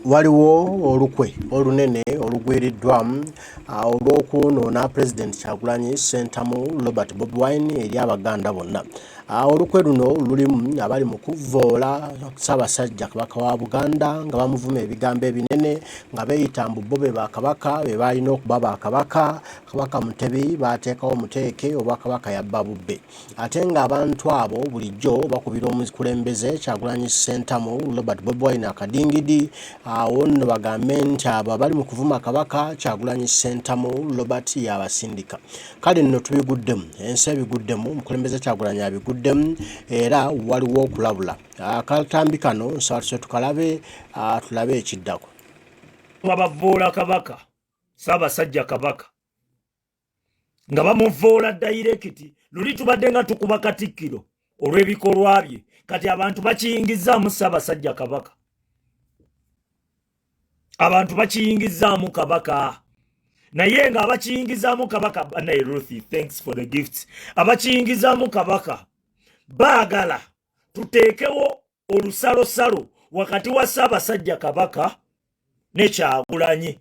Waliwo olukwe olunene olugwiriddwa olw'okwonoona Pulezidenti Kyagulanyi Ssentamu Robert Bobi Wine eri Abaganda bonna. Olukwe luno lulimu abali mu kuvvoola Ssaabasajja Kabaka wa Buganda nga bamuvuma ebigambo ebinene nga beeyita mbu bo be Bakabaka be baalina okuba Bakabaka, Kabaka Mutebi baateekawo muteeke Obwakabaka yabba bubbe. Ate ng'abantu abo bulijjo bakubira omukulembeze Kyagulanyi Ssentamu Robert Bobi Wine akadingidi, awo nno bagambe nti abo abali mu kuvuma Kabaka Kyagulanyi Ssentamu Robert y'abasindika. Kale nno tubiguddemu, ensi ebiguddemu, omukulembeze Kyagulanyi abiguddemu era waliwo okulabula. Akatambi kano nsaba tuse tukalabe, tulabe ekiddako. Nga bavvoola Kabaka, Ssaabasajja Kabaka nga bamuvvoola dayirekiti. Luli tubadde nga tukuba Katikkiro olw'ebikolwa bye, kati abantu bakiyingizzaamu Ssaabasajja Kabaka, abantu bakiyingizzaamu Kabaka. Naye nga abakiyingizaamu Kabaka, banaye Ruth, thanks for the gifts. Abakiyingizaamu Kabaka baagala tuteekewo olusalosalo wakati wa Ssaabasajja Kabaka ne Kyagulanyi,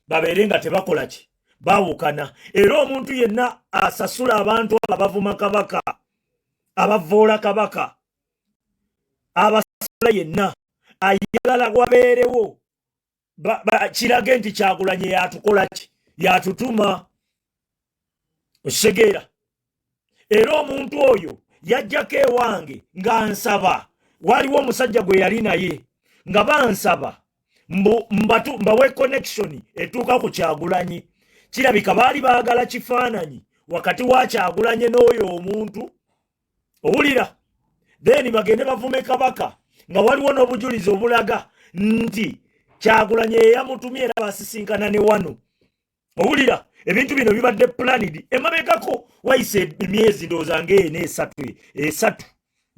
babeere nga tebakola ki, baawukana. Era omuntu yenna asasula abantu abo abavuma Kabaka, abavvoola Kabaka, abasasula yenna ayagala wabeerewo kirage nti Kyagulanyi yatukola ki, yatutuma. Okitegeera? Era omuntu oyo yajjako ewange nga nsaba, waliwo omusajja gwe yali naye nga bansaba mbawe connection etuuka ku Kyagulanyi. Kirabika baali baagala kifaananyi wakati wa Kyagulanyi n'oyo omuntu, owulira? Then bagende bavume Kabaka nga waliwo n'obujulizi obulaga nti Kyagulanyi yeyamutumye era basisinkana ne wano. Owulira? Ebintu bino bibadde planned emabegako, wayise emyezi ndowooza ng'ena, esatu, esatu,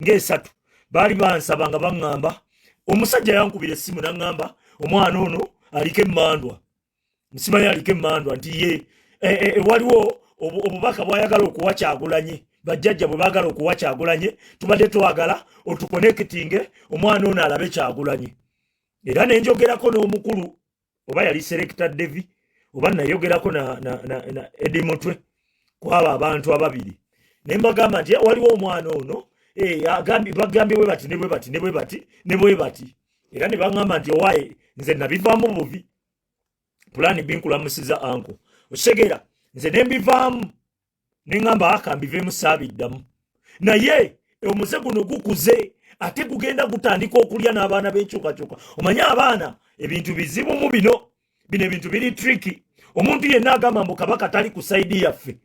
ng'esatu. Baali bansaba nga baŋŋamba, omusajja yankubira essimu n'aŋŋamba omwana ono aliko emmandwa, nsimanyi aliko emmandwa, nti ye waliwo obubaka bwayagala okuwa Kyagulanyi, bajjajja bwe baagala okuwa Kyagulanyi, tubadde twagala otuconnectinge omwana ono alabe Kyagulanyi. Era nenjogerako n'omukulu, oba yali Selector Devi, oba nayogerako na Edi Mutwe, kwabo abantu ababiri, ne mbagamba nti waliwo omwana ono bagambye bwe bati ne bwe bati ne bwe bati ne bwe bati. Era ne baŋŋamba nti owaaye, nze nabivaamu buvi. Pulaani binkulamusiza anko, okitegeera? Nze ne mbivaamu ne ŋŋamba aka mbiveemu, saabiddamu. Naye omuze guno gukuze, ate gugenda gutandika okulya n'abaana b'enkyukakyuka. Omanye abaana ebintu bizibu mu bino, bino ebintu biri tricky. Omuntu yenna agamba mbu Kabaka tali ku side yaffe,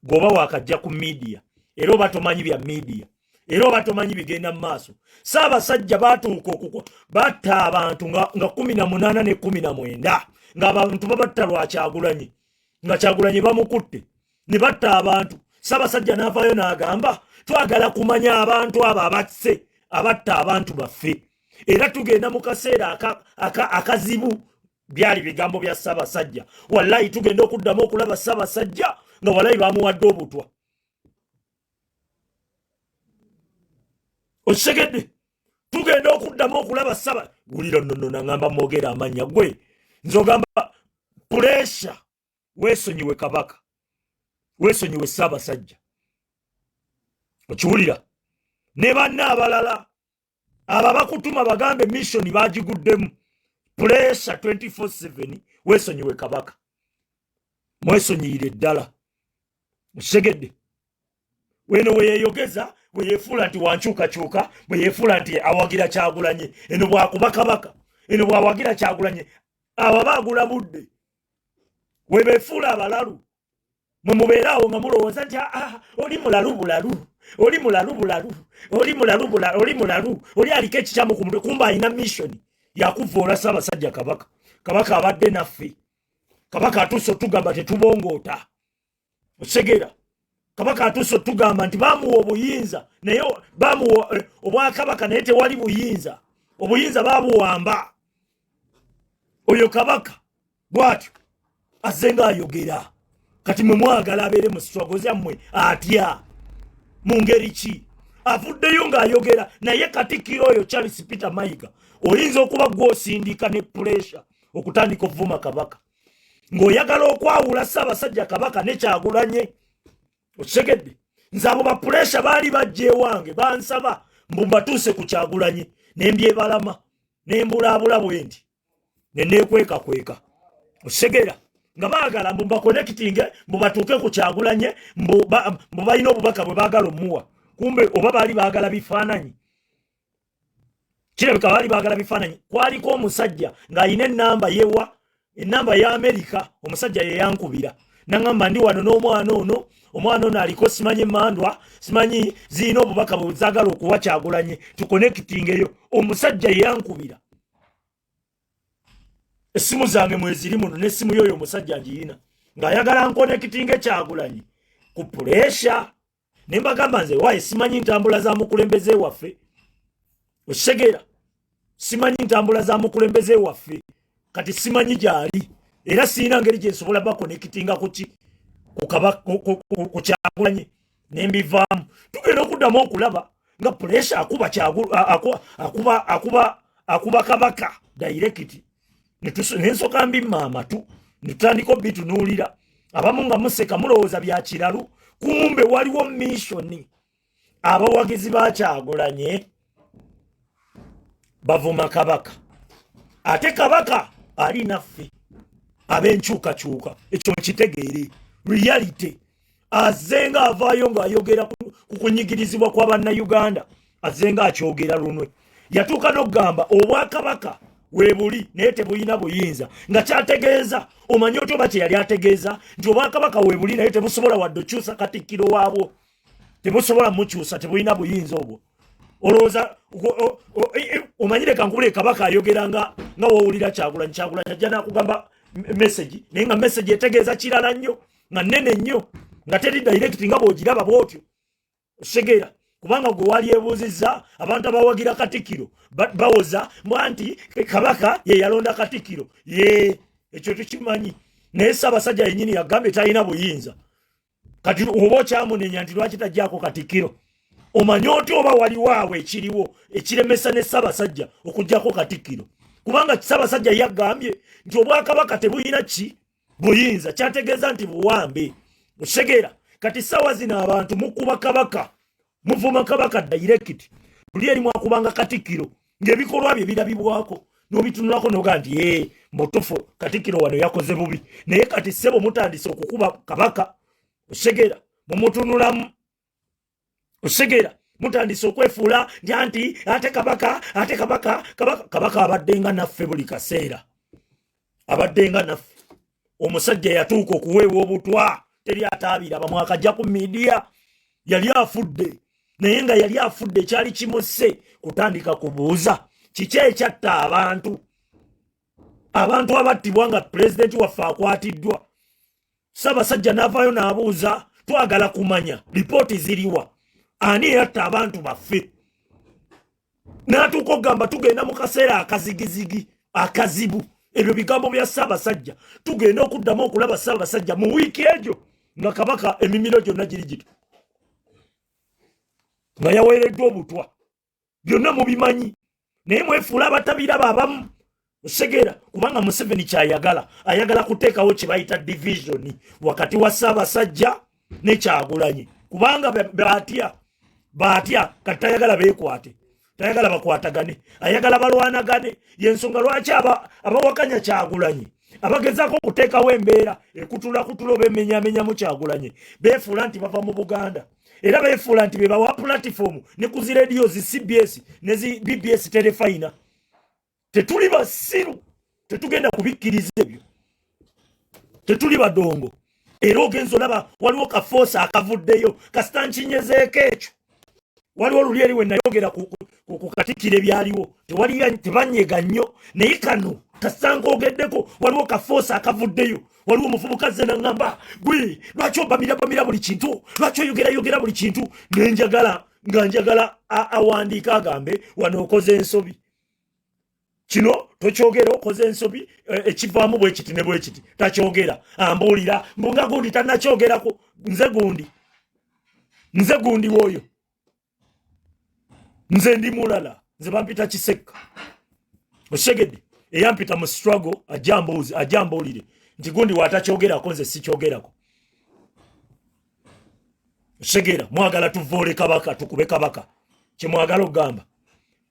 gwoba wakajja ku media, era oba tomanyi bya media, era oba tomanyi bigenda mu maaso. Ssaabasajja batuuka okukwa batta abantu nga 18 ne 19, ng'abantu babatta lwa Kyagulanyi, nga Kyagulanyi bamukutte ne batta abantu. Ssaabasajja n'avaayo n'agamba twagala kumanya abantu abo abasse, abatta abantu baffe, era tugenda mu kaseera akazibu. Byali bigambo bya Ssaabasajja. Wallayi tugenda okuddamu okulaba Ssaabasajja nga wallayi bamuwadde obutwa. Okitegedde? Tugenda okuddamu okulaba Ssaba wulira nnono naŋŋamba mwogera amannya gwe nze ogamba pressure. Weesonyiwe Kabaka, weesonyiwe Ssaabasajja. Okiwulira? Ne banna abalala abo abakutuma bagambe mission bagiguddemu, pressure 24/7. Weesonyiwe Kabaka, mwesonyiyire ddala. Okitegedde? Weno weyeyogeza, weyefuula nti wankyukakyuka, bwe yefuula nti awagira Kyagulanye, eno bwakuba Kabaka, eno bwawagira Kyagulanye, abo baagula budde. Webefuula abalalu, mwe mubeere awo nga mulowooza nti ah, oli mulalu bulalu, oli mulalu bulalu, oli mulalu bulalu, oli mulalu, oli aliko ekikyamu ku mutwe, kumba alina mission yakuvvoola Ssaabasajja Kabaka. Kabaka abadde naffe, Kabaka atuuse otugamba tetubongoota. Okitegeera? Kabaka atuuse otugamba nti bamuwa obuyinza, naye bamuwa obwakabaka, naye tewali buyinza, obuyinza babuwamba. Oyo Kabaka bw'atyo azze ng'ayogera. Kati mwe mwagala abeere mu struggle zammwe atya? Mu ngeri ki? Avuddeyo ng'ayogera naye Katikkiro oyo Charles Peter Mayiga, oyinza okuba gw'osindika ne pressure okutandika okuvuma Kabaka ng'oyagala okwawula Ssaabasajja Kabaka ne Kyagulanye. Okitegedde? Nze abo ba pressure baali bajja ewange bansaba mbu mbatuuse ku Kyagulanye, ne mbyebalama ne mbulaabula bwe nti ne neekwekakweka. Okitegera? Nga baagala mbu mbaconnectinge, mbu batuuke ku Kyagulanye, mbu balina obubaka bwe baagala omuwa. Kumbe oba baali baagala bifaananyi, kirabika baali baagala bifaananyi. Kwaliko omusajja ng'alina ennamba yewa, ennamba ya Amerika. Omusajja yeyankubira naŋŋamba, "Ndi wano n'omwana ono, omwana ono aliko simanyi emandwa, simanyi zirina obubaka bwe zaagala okuwa Kyagulanye, tuconnectingeyo." Omusajja yeyankubira. Essimu zange mweziri muno, n'essimu y'oyo omusajja ngiyina, ng'ayagala nconnectinge Kyagulanyi ku pressure. Ne mbagamba, "Nze waaye simanyi ntambula za mukulembeze waffe." Okitegeera? Simanyi ntambula za mukulembeze waffe, kati simanyi gyali, era sirina ngeri gye nsobola baconnectinga kuki ku Kyagulanyi. Nembivaamu. Tugenda okuddamu okulaba nga pressure akuba akuba akuba akuba Kabaka direct. Nensooka mbimma amatu, netutandika obitunuulira. Abamu nga museka, mulowooza bya kiralu, kumbe waliwo mission. Abawagizi ba Kyagulanye bavuma Kabaka, ate Kabaka ali naffe ab'enkyukakyuka. Ekyo mukitegeere, reality. Azze nga avaayo ng'ayogera ku kunyigirizibwa kwa Bannayuganda, azze nga akyogera lunwe. Yatuuka n'okugamba obwakabaka weebuli naye tebulina buyinza, nga kyategeeza, omanyi otya oba kye yali ategeeza nti obwakabaka weebuli naye tebusobola wadde okyusa katikkiro waabwo, tebusobola mukyusa, tebulina buyinza obwo? Olowooza omanyi, leka nkubule, Kabaka ayogera nga wowulira Kyagulanyi. Kyagulanyi ajja nakugamba message, naye nga message etegeeza kirala nnyo, nga nnene nnyo, nga teri direct nga bw'ogiraba bw'otyo. Osegeera? Kubanga gwe wali ebuuzizza, abantu abawagira katikkiro bawoza mbwa nti Kabaka ye yalonda katikkiro ye. Ekyo tukimanyi, naye Ssaabasajja yennyini yagambye talina buyinza. Kati oba okyamunenya nti lwaki tajjaako katikkiro, omanye otya oba waliwo awo ekiriwo ekiremesa ne Ssaabasajja okugjako katikkiro? Kubanga Ssaabasajja yagambye nti obwakabaka tebulina ki buyinza, kyategeeza nti buwambe. Okitegeera? Kati ssaawa zino abantu mukuba Kabaka, muvuma Kabaka direct. Luli eri mwakubanga katikkiro ng'ebikolwa bye birabibwako, n'obitunulako noga nti ee, mutufu, katikkiro wano yakoze bubi. Naye kati ssebo mutandise okukuba Kabaka. Okitegeera? Mumutunulamu. Okitegeera? Mutandise okwefuula nti anti ate Kabaka, ate Kabaka, Kabaka, Kabaka abadde nga naffe buli kaseera, abadde nga naffe. Omusajja yatuuka okuweebwa obutwa, teri ataabiraba, mwakajja ku media. Yali afudde, naye nga yali afudde ekyali kimusse kutandika kubuuza kiki ekyatta abantu, abantu abattibwa nga pulezidenti waffe akwatiddwa. Ssaabasajja n'avaayo n'abuuza, "Twagala kumanya lipooti ziriwa, ani eyatta abantu baffe?" N'atuuka okugamba, "Tugenda mu kaseera akazigizigi akazibu." Ebyo bigambo bya Ssaabasajja. Tugenda okuddamu okulaba Ssaabasajja mu wiiki egyo nga Kabaka emimiro gyonna giri gito, nga yaweereddwa obutwa. Byonna mubimanyi, naye mwefuula abatabiraba abamu. Osegeera? Kubanga Museveni kyayagala, ayagala kuteekawo kye bayita division wakati wa Ssaabasajja ne Kyagulanyi, kubanga batya, batya. Kati tayagala beekwate, tayagala bakwatagane, ayagala balwanagane. Yensonga lwaki abawakanya Kyagulanyi, abagezaako okuteekawo embeera ekutulakutula oba emenyamenyamu Kyagulanyi, beefuula nti bava mu Buganda, era beefuula nti bebawa platform ne ku zi rediyo zi CBS ne zi BBS Terefayina. Tetuli basiru, tetugenda kubikkiriza ebyo, tetuli badongo. Era ogenza olaba waliwo kafoosa akavuddeyo, kasita nkinyezeeko ekyo. Waliwo oluli eri we nayogera ku katikkiro ebyaliwo, tewali tebanyega nnyo, naye kano kasita nkoogeddeko, waliwo kafoosa akavuddeyo. Waliwo omuvubuka azze naŋŋamba, "Gwe lwaki obamira bamira buli kintu? Lwaki oyogerayogera buli kintu?" Nenjagala nga njagala awandiika agambe, "Wano okoze ensobi, kino tokyogera, okoze ensobi, ekivaamu bwe kiti ne bwe kiti." Takyogera, ambuulira mbunga gundi tannakyogerako. Nze gundi, nze gundi woyo. Nze ndi mulala, nze bampita Kisekka. Okitegedde? Eyampita mu struggle ajja mbuuzi, ajja mbuulire nti gundi watakyogerako, nze sikyogerako. Okitegeera? Mwagala tuvoole Kabaka, tukube Kabaka, kyemwagala okugamba.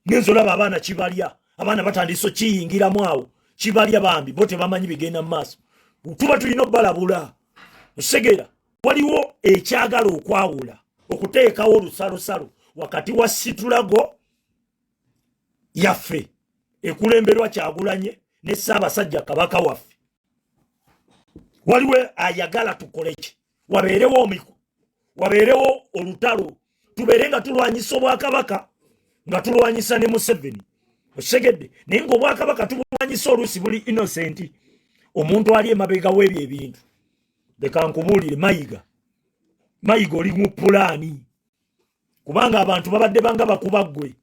Ngenza olaba abaana kibalya, abaana batandise okiyingiramu awo, kibalya bambi, bo tebamanyi bigenda mu maaso. Tuba tulina obubalabula. Okitegeera? Waliwo ekyagala okwawula, okuteekawo olusalosalo wakati wa struggle yaffe ekulemberwa Kyagulanye ne Ssaabasajja Kabaka waffe. Waliwo ayagala tukole ki? Wabeerewo omiku, wabeerewo olutalo, tubeere nga tulwanyisa obwakabaka, nga tulwanyisa ne Museveni. Okitegedde? Naye ngaobwakabaka tubulwanyisa, oluusi buli innocent. Omuntu ali emabega w'ebyo ebintu, leka nkubuulire, Mayiga, Mayiga, oli mu pulaani, kubanga abantu babadde banga bakuba ggwe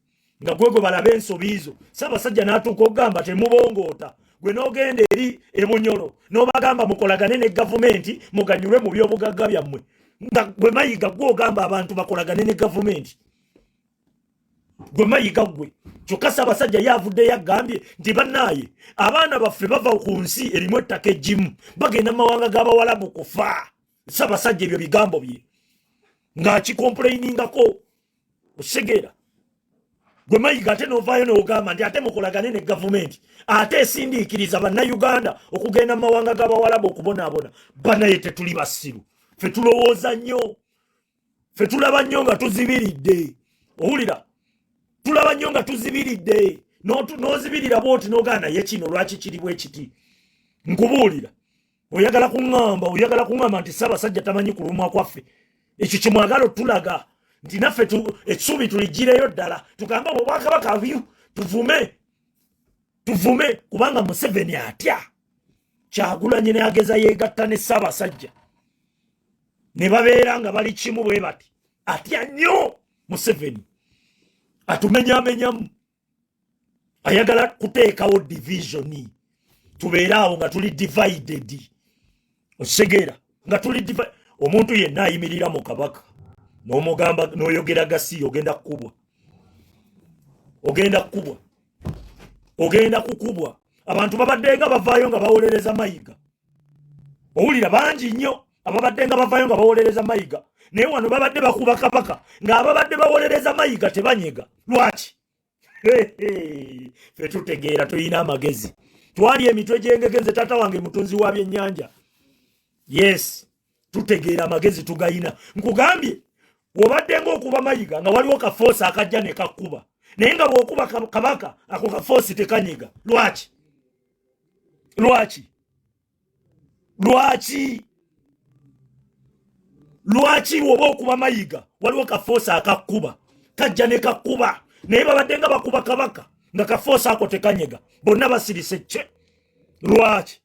nga gwe gwe balaba ensobi zo. Ssaabasajja n'atuuka okugamba temubongoota, gwe n'ogenda eri ebunyolo n'obagamba mukolagane ne gavumenti muganyulwe mu byobugagga byammwe. Nga gwe Mayiga gwe ogamba abantu bakolagane ne gavumenti, gwe Mayiga gwe. Kyokka Ssaabasajja ye avuddeyo agambye nti bannaaye, abaana baffe bava ku nsi erimu ettaka eggimu, bagenda mu mawanga g'Abawalabu kufa. Ssaabasajja ebyo bigambo bye ng'akicomplainingako. Okitegeera? Gwe Mayiga ate n'ovaayo n'ogamba nti ate mukolagane ne gavumenti, ate esindiikiriza Bannayuganda okugenda mu mawanga g'Abawalabu okubonaabona. Banaye, tetuli basiru ffe, tulowooza nnyo ffe, tulaba nnyo nga tuzibiridde. Owulira? Tulaba nnyo nga tuzibiridde. N'ozibirira bwoti n'ogaa, naye kino lwaki kiri bwe kiti? Nkubuulira, oyagala kuŋŋamba nti Ssaabasajja tamanyi kulumwa kwaffe? Ekyo kyemwagala otulaga nti naffe essuubi tuligireyo ddala, tugambe obwakabaka byu tuvume, tuvume, kubanga Museveni atya Kyagulanye n'ageza yeegatta ne Ssaabasajja ne babeera nga bali kimu bwe bati. Atya nnyo Museveni, atumenyamenyamu, ayagala kuteekawo division, tubeere awo nga tuli divided. Okitegeera? Nga tuli, omuntu yenna ayimirira mu Kabaka n'omugamba n'oyogera gasi, ogenda kukubwa, ogenda kukubwa, ogenda kukubwa. Abantu babadde nga bavaayo nga bawolereza Mayiga. Owulira? Bangi nnyo ababadde nga bavaayo nga bawolereza Mayiga, naye wano babadde bakuba Kabaka, ng'ababadde bawolereza Mayiga tebanyega. Lwaki? Fe tutegeera, tulina amagezi, twali emitwe gy'engege. Nze taata wange mutunzi wa byennyanja. Yes, tutegeera, amagezi tugayina. Nkugambye, wobadde ngaokuba Mayiga nga waliwo kaforce akajja ne kakkuba, naye nga bw'okuba Kabaka, ako kaforce tekanyega. Lwaki? Lwaki? Lwaki? Lwaki woba okuba Mayiga waliwo kaforce akakkuba, kajja ne kakkuba, naye babadde nga bakuba Kabaka nga kaforce ako tekanyega, bonna basirise kye? Lwaki?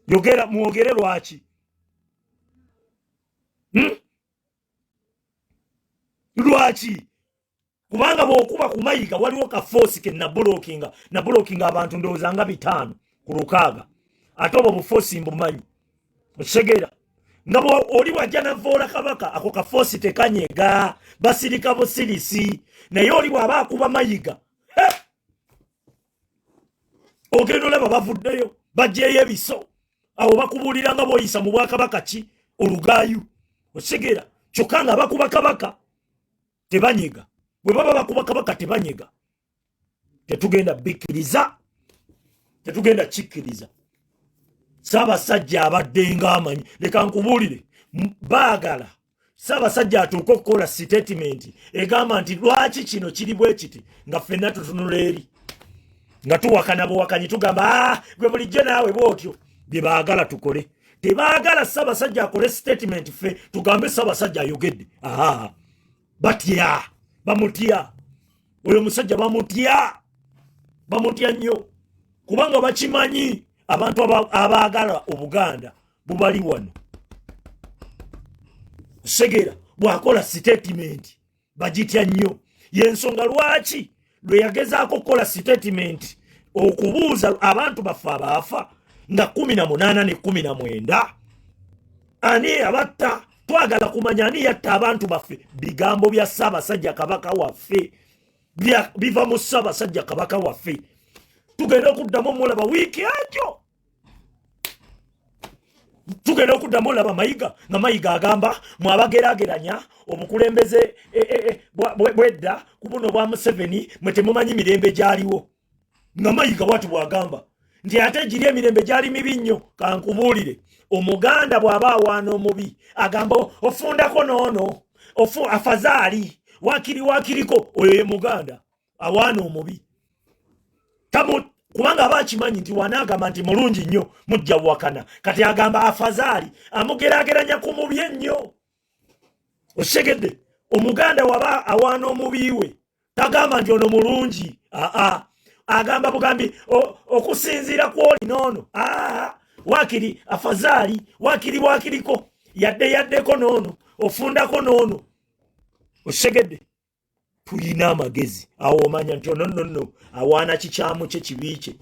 Yogera, mwogere, lwaki? Lwaki? Kubanga bw'okuba ku Mayiga waliwo kaforce ke nablockinga, nablockinga abantu ndowooza nga 5 ku 6, ate obwo buforce mbumanyi. Okitegeera? Nga oli wajja navoola Kabaka, ako kaforce tekanyega, basirika busirisi. Naye oli bw'aba akuba Mayiga, ogenda olaba bavuddeyo bajjeeyo ebiso awo, bakubuulira nga bw'oyisa mu bwakabaka ki olugaayu. Okitegeera? Kyokka nga bakuba Kabaka tebanyega. Bwe baba bakuba Kabaka tebanyega. Tetugenda bikkiriza, tetugenda kikkiriza. Saabasajja abadde ng'amanyi. Leka nkubuulire, baagala Saabasajja atuuke okukola statement egamba nti lwaki kino kiri bwe kiti, nga ffenna tutunula eri nga tuwakana buwakanyi, tugamba, "Ah, gwe bulijjo naawe bwotyo." Bye baagala tukole. Tebaagala Saabasajja akole statement ffe tugambe Saabasajja ayogedde. Aa, batya, bamutya oyo omusajja, bamutya, bamutya nnyo, kubanga bakimanyi abantu abaagala Obuganda bubali wano. Segera bw'akola statement bagitya nnyo. Yensonga lwaki lwe yagezaako okukola statement okubuuza abantu baffe abaafa nga 18 ne 19, ani abatta? Twagala kumanya ani yatta abantu baffe. Bigambo bya Ssaabasajja Kabaka waffe, biva mu Ssaabasajja Kabaka waffe. Tugenda okuddamu omulaba wiiki ajo, tugenda okuddamu olaba Mayiga nga Mayiga agamba mwabagerageranya obukulembeze e, e, e, bwedda ku buno bwa Museveni, mwe temumanyi mirembe gyaliwo. Nga Mayiga bwati bwagamba nti ate giri emirembe gyali mibi nnyo. Kankubuulire, Omuganda bw'aba awaana omubi agamba ofundako noono, afazaali wakiri wakiriko. Oyo ye Muganda awaana omubi, kubanga aba akimanyi nti wanaagamba nti mulungi nnyo mujja wakana. Kati agamba afazaali, amugerageranya ku mubi ennyo. Okitegedde? Omuganda waba awaana omubi we tagamba nti ono mulungi, aa, agamba bugambi okusinziira kwoli noono, aa, wakiri afazaali wakiri wakiriko, yadde yaddeko noono, ofundako noono. Okitegedde? Tulina amagezi awo omanya nti ono nno nno awaana kikyamu kye, kibi kye.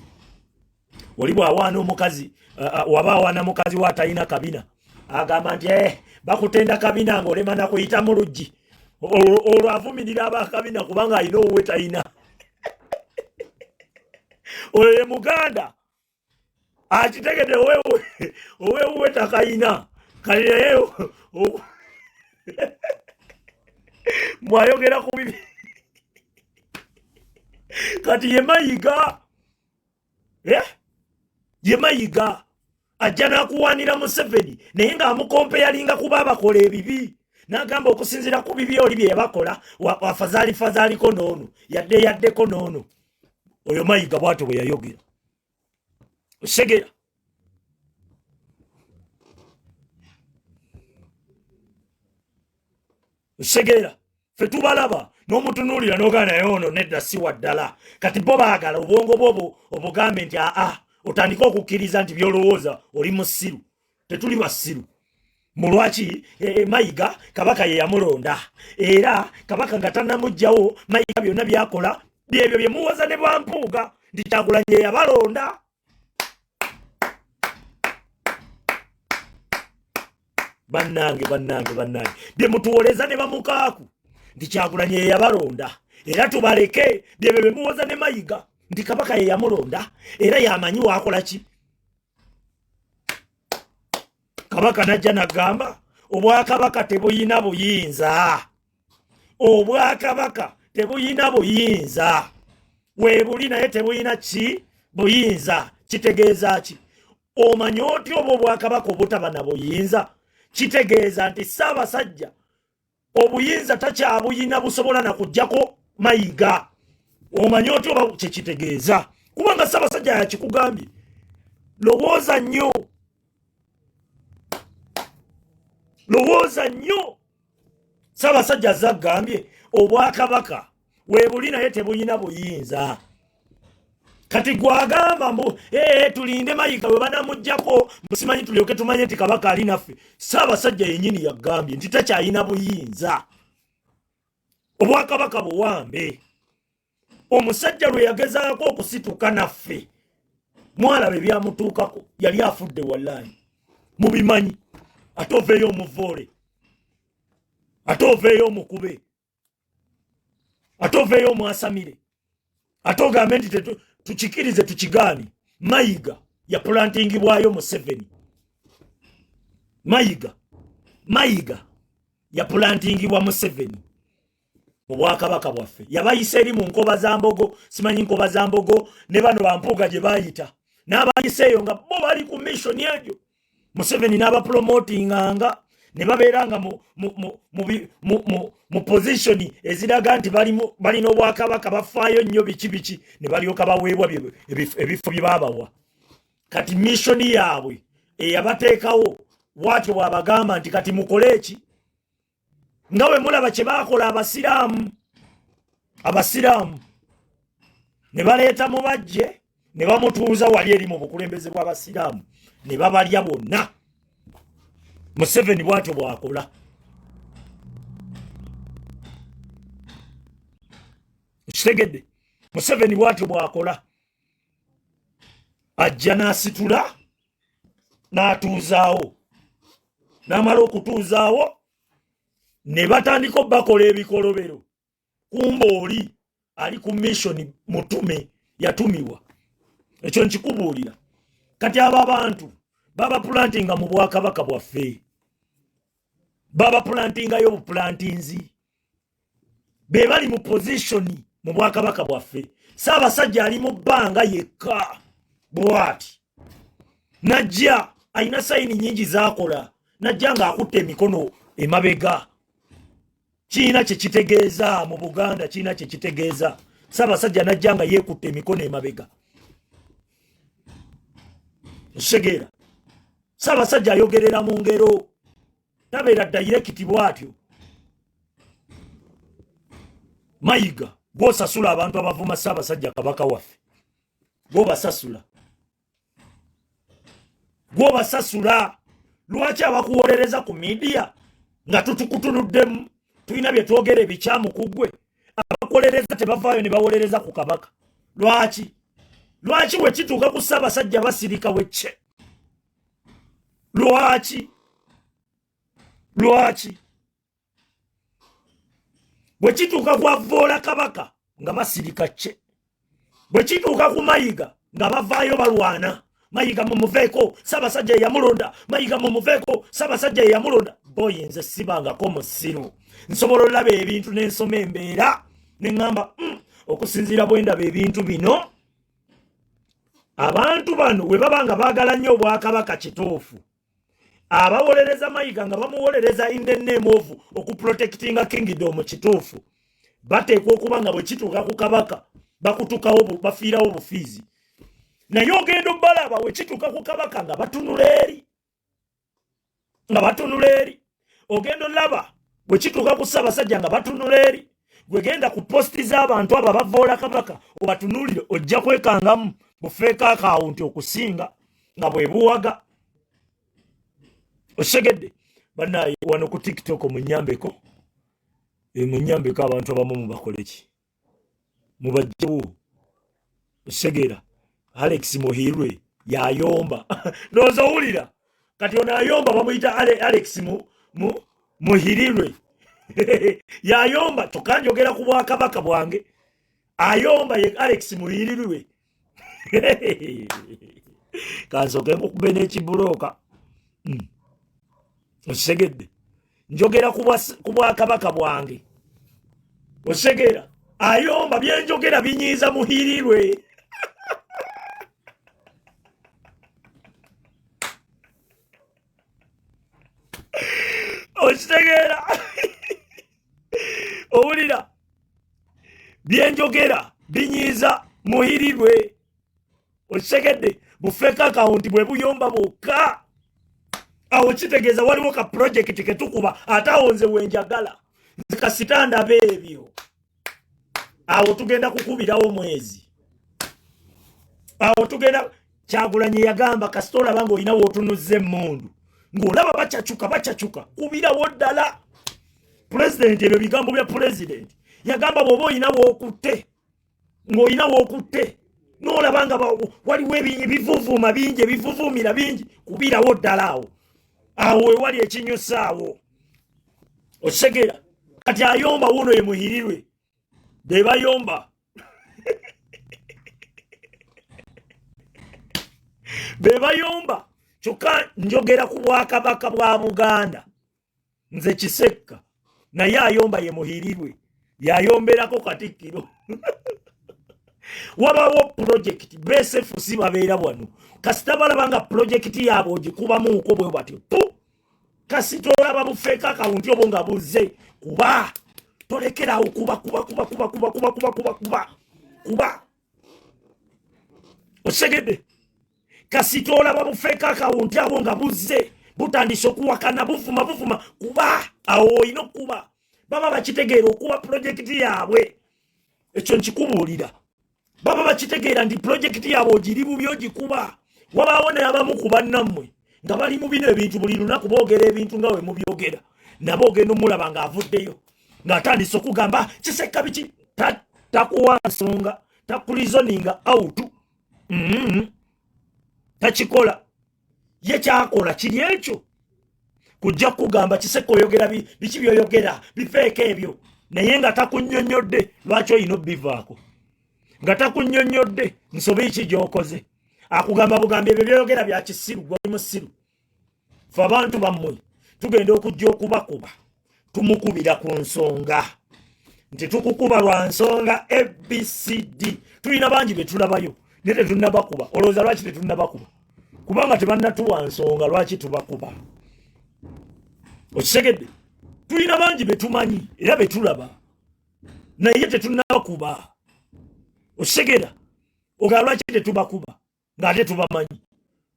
Oli bw'awaana omukazi, waba awaana mukazi we atalina kabina, agamba nti bakutenda kabina ng'olema nakuyita mu luggi. Olwo avumirira abakabina kubanga alina owuwe talina. Oyo ye Muganda akitegedde, owewuwe takayina. Kali naye mwayogera ku bibi. Kati ye Mayiga, eh? Ye Mayiga ajja n'akuwaanira Museveni, naye ng'amukompeyalinga kuba abakola ebibi, n'agamba okusinziira ku bibi oli bye yabakola, afazaali fazaaliko n'ono, yadde yaddeko n'ono. Oyo Mayiga bwatyo bwe yayogera. Okitegera? Okitegeera? Fe tubalaba n'omutunuulira n'ogaa naye ono nedda, si wa ddala. Kati bo baagala obwongo bwo obugambe nti aa, otandike okukkiriza nti byolowooza oli musiru. Tetuli basiru. Mulwaki Mayiga Kabaka ye yamulonda, era Kabaka nga tanamugjawo Mayiga byonna byakola byebyo byemuwoza ne bwampuuga nti Kyagulanyi ye yabalonda. Bannange, bannange, bannange, bye mutuwoleza ne bamukaaku nti Kyagulanyi ye yabalonda era tubaleke, byebyo bye muwoza ne Mayiga nti Kabaka ye yamulonda era yamanyi wakola ki. Kabaka najja nagamba obwakabaka tebuyina buyinza, obwakabaka tebuyina buyinza, weebuli naye tebuyina ki buyinza. Kitegeeza ki? Omanyi otya oba obwakabaka obutaba na buyinza kitegeeza nti Ssaabasajja obuyinza takyabuyina busobola na kujjako Mayiga? Omanyi otya oba kyekitegeeza? Kubanga Ssaabasajja yakikugambye. Lowooza nnyo, lowooza nnyo. Ssaabasajja azze agambye obwakabaka weebuli naye tebuyina buyinza. Kati gwagamba mbu ee, tulinde Mayiga bwe banamugjako musimanyi tulyoke tumanye nti Kabaka ali naffe. Ssaabasajja yennyini yagambye nti takyalina buyinza, obwakabaka buwambe. Omusajja lwe yagezaako okusituka naffe mwalaba ebyamutuukako, yali afudde, wallahi mubimanyi. Ate oveeyo omuvoole, ate oveeyo omukube, ate oveeyo omwasamire, ate ogambe nti tukikirize tukigaane. Mayiga yapulantingibwayo Museveni. Mayiga yapulantingibwa Museveni mu bwakabaka bwaffe. Yabayisa eri mu nkoba za mbogo, simanyi nkoba za mbogo, ne bano bampuuga gye bayita n'abayisa eyo nga bo bali ku mission eyo. Museveni n'abapromotinganga ne babeera nga mu position eziraga nti balina obwakabaka, bafaayo nnyo biki biki, ne balyoka baweebwa ebifo bye babawa. Kati mission yaabwe eyabateekawo bwatyo bw'abagamba nti kati mukole eki, nga bwe mulaba kye baakola Abasiraamu. Abasiraamu ne baleeta Mubajje ne bamutuuza wali eri mu bukulembeze bw'Abasiraamu ne babalya bonna. Museveni bwatyo bw'akola. Kitegedde? Museveni bwatyo bw'akola, ajja n'asitula n'atuuzaawo, n'amala okutuuzaawo. Ne batandika obakola ebikolobero. Kumba oli ali ku mission, mutume, yatumibwa. Ekyo nkikubuulira. Kati abo abantu babaplantinga mu bwakabaka bwaffe, babaplantingayo buplantinzi, be bali mu position mu bwakabaka bwaffe. Ssaabasajja ali mu bbanga yekka bwati, najja alina sign nyingi zakola, najja ng'akutte emikono emabega. Kiina kyekitegeeza mu Buganda, kiina kyekitegeeza. Ssaabasajja najja nga yeekutte emikono emabega. Okitegeera? Ssaabasajja ayogerera mu ngero, tabeera direct bw'atyo. Mayiga, gwosasula abantu abavuma Ssaabasajja Kabaka waffe, gwobasasula, gwobasasula. Lwaki abakuwolereza ku media nga tutukutunuddemu, tulina bye twogera ebikyamu ku ggwe? Abakuwolereza tebavaayo ne bawolereza ku Kabaka. Lwaki? Lwaki bwe kituuka ku Ssaabasajja basirika wecce? Lwaki? Lwaki bwe kituuka ku avoola Kabaka nga basirika cce, bwe kituuka ku Mayiga nga bavaayo balwana? Mayiga mumuveeko, Ssaabasajja yeyamulonda. Mayiga mumuveeko, Ssaabasajja yeyamulonda. Boyi, nze sibangako musiru. Nsobola olaba ebintu n'ensoma embeera neŋŋamba, okusinziira bwe ndaba ebintu bino, abantu bano bwe baba nga baagala nnyo obwakabaka, kituufu abawolereza Mayiga nga bamuwolereza in the name of okuprotectinga kingdom, kituufu bateekwa okuba nga bwe kituuka ku Kabaka bakutukawo, bafiirawo bufiizi. Naye ogenda obalaba we kituuka ku Kabaka nga batunula eri, nga batunula eri. Ogenda olaba bwe kituuka ku Ssaabasajja nga batunula eri. Gwegenda ku post z'abantu abo abavoola Kabaka obatunuulire, ojja kwekangamu bufeeko akawunti okusinga nga bwe buwaga. Osegedde? Bannaye, wano ku TikTok munyambeko, munyambeko. Abantu abamu mubakole ki? Mubajjewo. Osegeera? Alex Muhirwe yayomba, ndowooza owulira. Kati ono ayomba bamuyita Alex Muhirirwe, yayomba. Kyokka njogera ku bwakabaka bwange, ayomba ye Alex Muhirirwe. Kansooke nkukube n'ekibulooka. Okisegedde? Njogera ku bwakabaka bwange. Okitegeera? Ayomba byenjogera binyiiza Muhirirwe. Okitegeera? Owulira? Byenjogera binyiiza Muhirirwe. Okitegedde? Bufeeko akawunti bwe buyomba bwokka awo, kitegeeza waliwo ka project ketukuba. Ate awo nze wenjagala, nze kasita ndaba ebyo, awo tugenda kukubirawo mwezi, awo tugenda. Kyagulanyi yagamba, kasita olaba ng'olina wootunuzza emmundu, ng'olaba bacacuka bacacuka, kubirawo ddala pulezidenti. Ebyo bigambo bya pulezidenti. Yagamba bw'oba olina wookutte, ng'olina wookutte, n'olaba nga waliwo ebivuvuuma bingi, ebivuvuumira bingi, kubirawo ddala awo. Awo wewali ekinyusa awo. Okitegeera? Kati ayomba wuno ye Muhirirwe, be bayomba, be bayomba. Kyokka njogera ku bwakabaka bwa Buganda, nze Kisekka, naye ayomba ye Muhirirwe, yayomberako Katikkiro. Wabawo project BSFC babeera wano, kasita balaba nga project yaabwe ogikubamuuko bwe batyo pu, kasita olaba bufeeko akawunti obwo nga buzze, kuba tolekerawo, kuba, kuba, kuba, kuba, kuba, kuba, kuba, kuba, kuba, kuba. Osegedde? Kasita olaba bufeeko akawunti abo nga buzze butandise okuwakana, buvuma buvuma, kuba awo olina okuba. Baba bakitegeera okuba project yaabwe. Ekyo nkikubuulira, baba bakitegeera nti project yaabwe ogiri bubi, ogikuba. Wabaawo n'abamu ku bannammwe nga bali mu bino ebintu, buli lunaku boogera ebintu nga we mubyogera, nabo ogenda omulaba ng'avuddeyo ng'atandise okugamba Kisekka biki. Takuwa nsonga, takureasoninga out. Takikola. Ye kyakola kiri ekyo. Kujja kugamba Kiseka oyogera biki byoyogera bifeeko ebyo, naye nga takunnyonnyodde lwaki olina obbivaako, nga takunnyonnyodde nsobi ki gy'okoze. Akugamba bugambi ebyo byoyogera bya kisiru, gwe oli musiru. Fe abantu bammwe tugenda okujja okubakuba, tumukubira ku nsonga nti tukukuba lwa nsonga ABCD. Tulina bangi be tulabayo naye tetunnabakuba. Olowooza lwaki tetunnabakuba? Kubanga tebannatuwa nsonga lwaki tubakuba. Okitegedde? Tulina bangi be tumanyi era be tulaba naye tetunnabakuba. Okitegeera? Ogala lwaki tetubakuba ng'ate tubamanyi?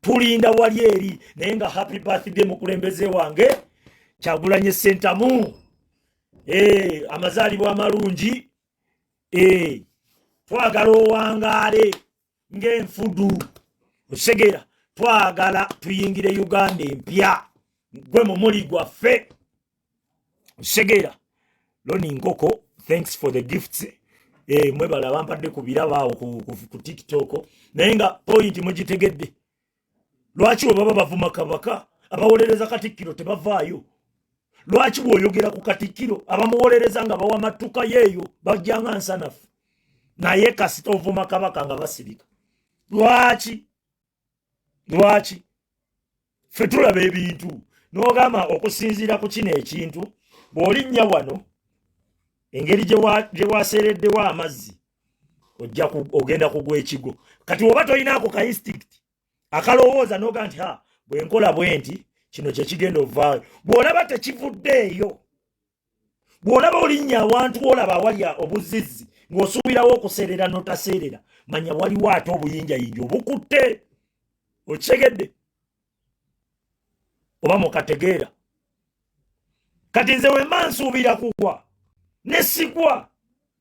Tulinda wali eri. Naye nga happy birthday mukulembeze wange Kyagulanyi Ssentamu, amazaalibwa amalungi. Twagala owangaale ng'enfudu. Okitegeera? Twagala tuyingire Uganda empya, gwe mumuli gwaffe. Okitegeera? Loni Nkoko, thanks for the gifts. Mwebala bampadde ku birabo awo ku TikTok. Naye nga point mugitegedde, lwaki bwe baba bavuma Kabaka abawolereza Katikkiro tebavaayo? Lwaki bw'oyogera ku Katikkiro abamuwolereza nga bawa matuka yeeyo bajjanga nsanafu, naye kasita ovuma Kabaka nga basirika? Lwaki? Lwaki? Ffe tulaba ebintu n'ogamba okusinziira ku kino ekintu, bw'olinnya wano engeri gye waseereddewo amazzi ojja ogenda kugwa ekigo. Kati oba tolinaako ka instinct akalowooza n'oga nti ha, bwe nkola bwe nti kino kye kigenda ovaayo. Bw'olaba tekivuddeeyo, bw'olaba olinnya awantu olaba awali obuzizzi ng'osuubirawo okuseerera n'otaseerera, manya waliwo ate obuyinjayinja obukutte. Okitegedde oba mukategeera? Kati nze wemba nsuubira kugwa ne sigwa,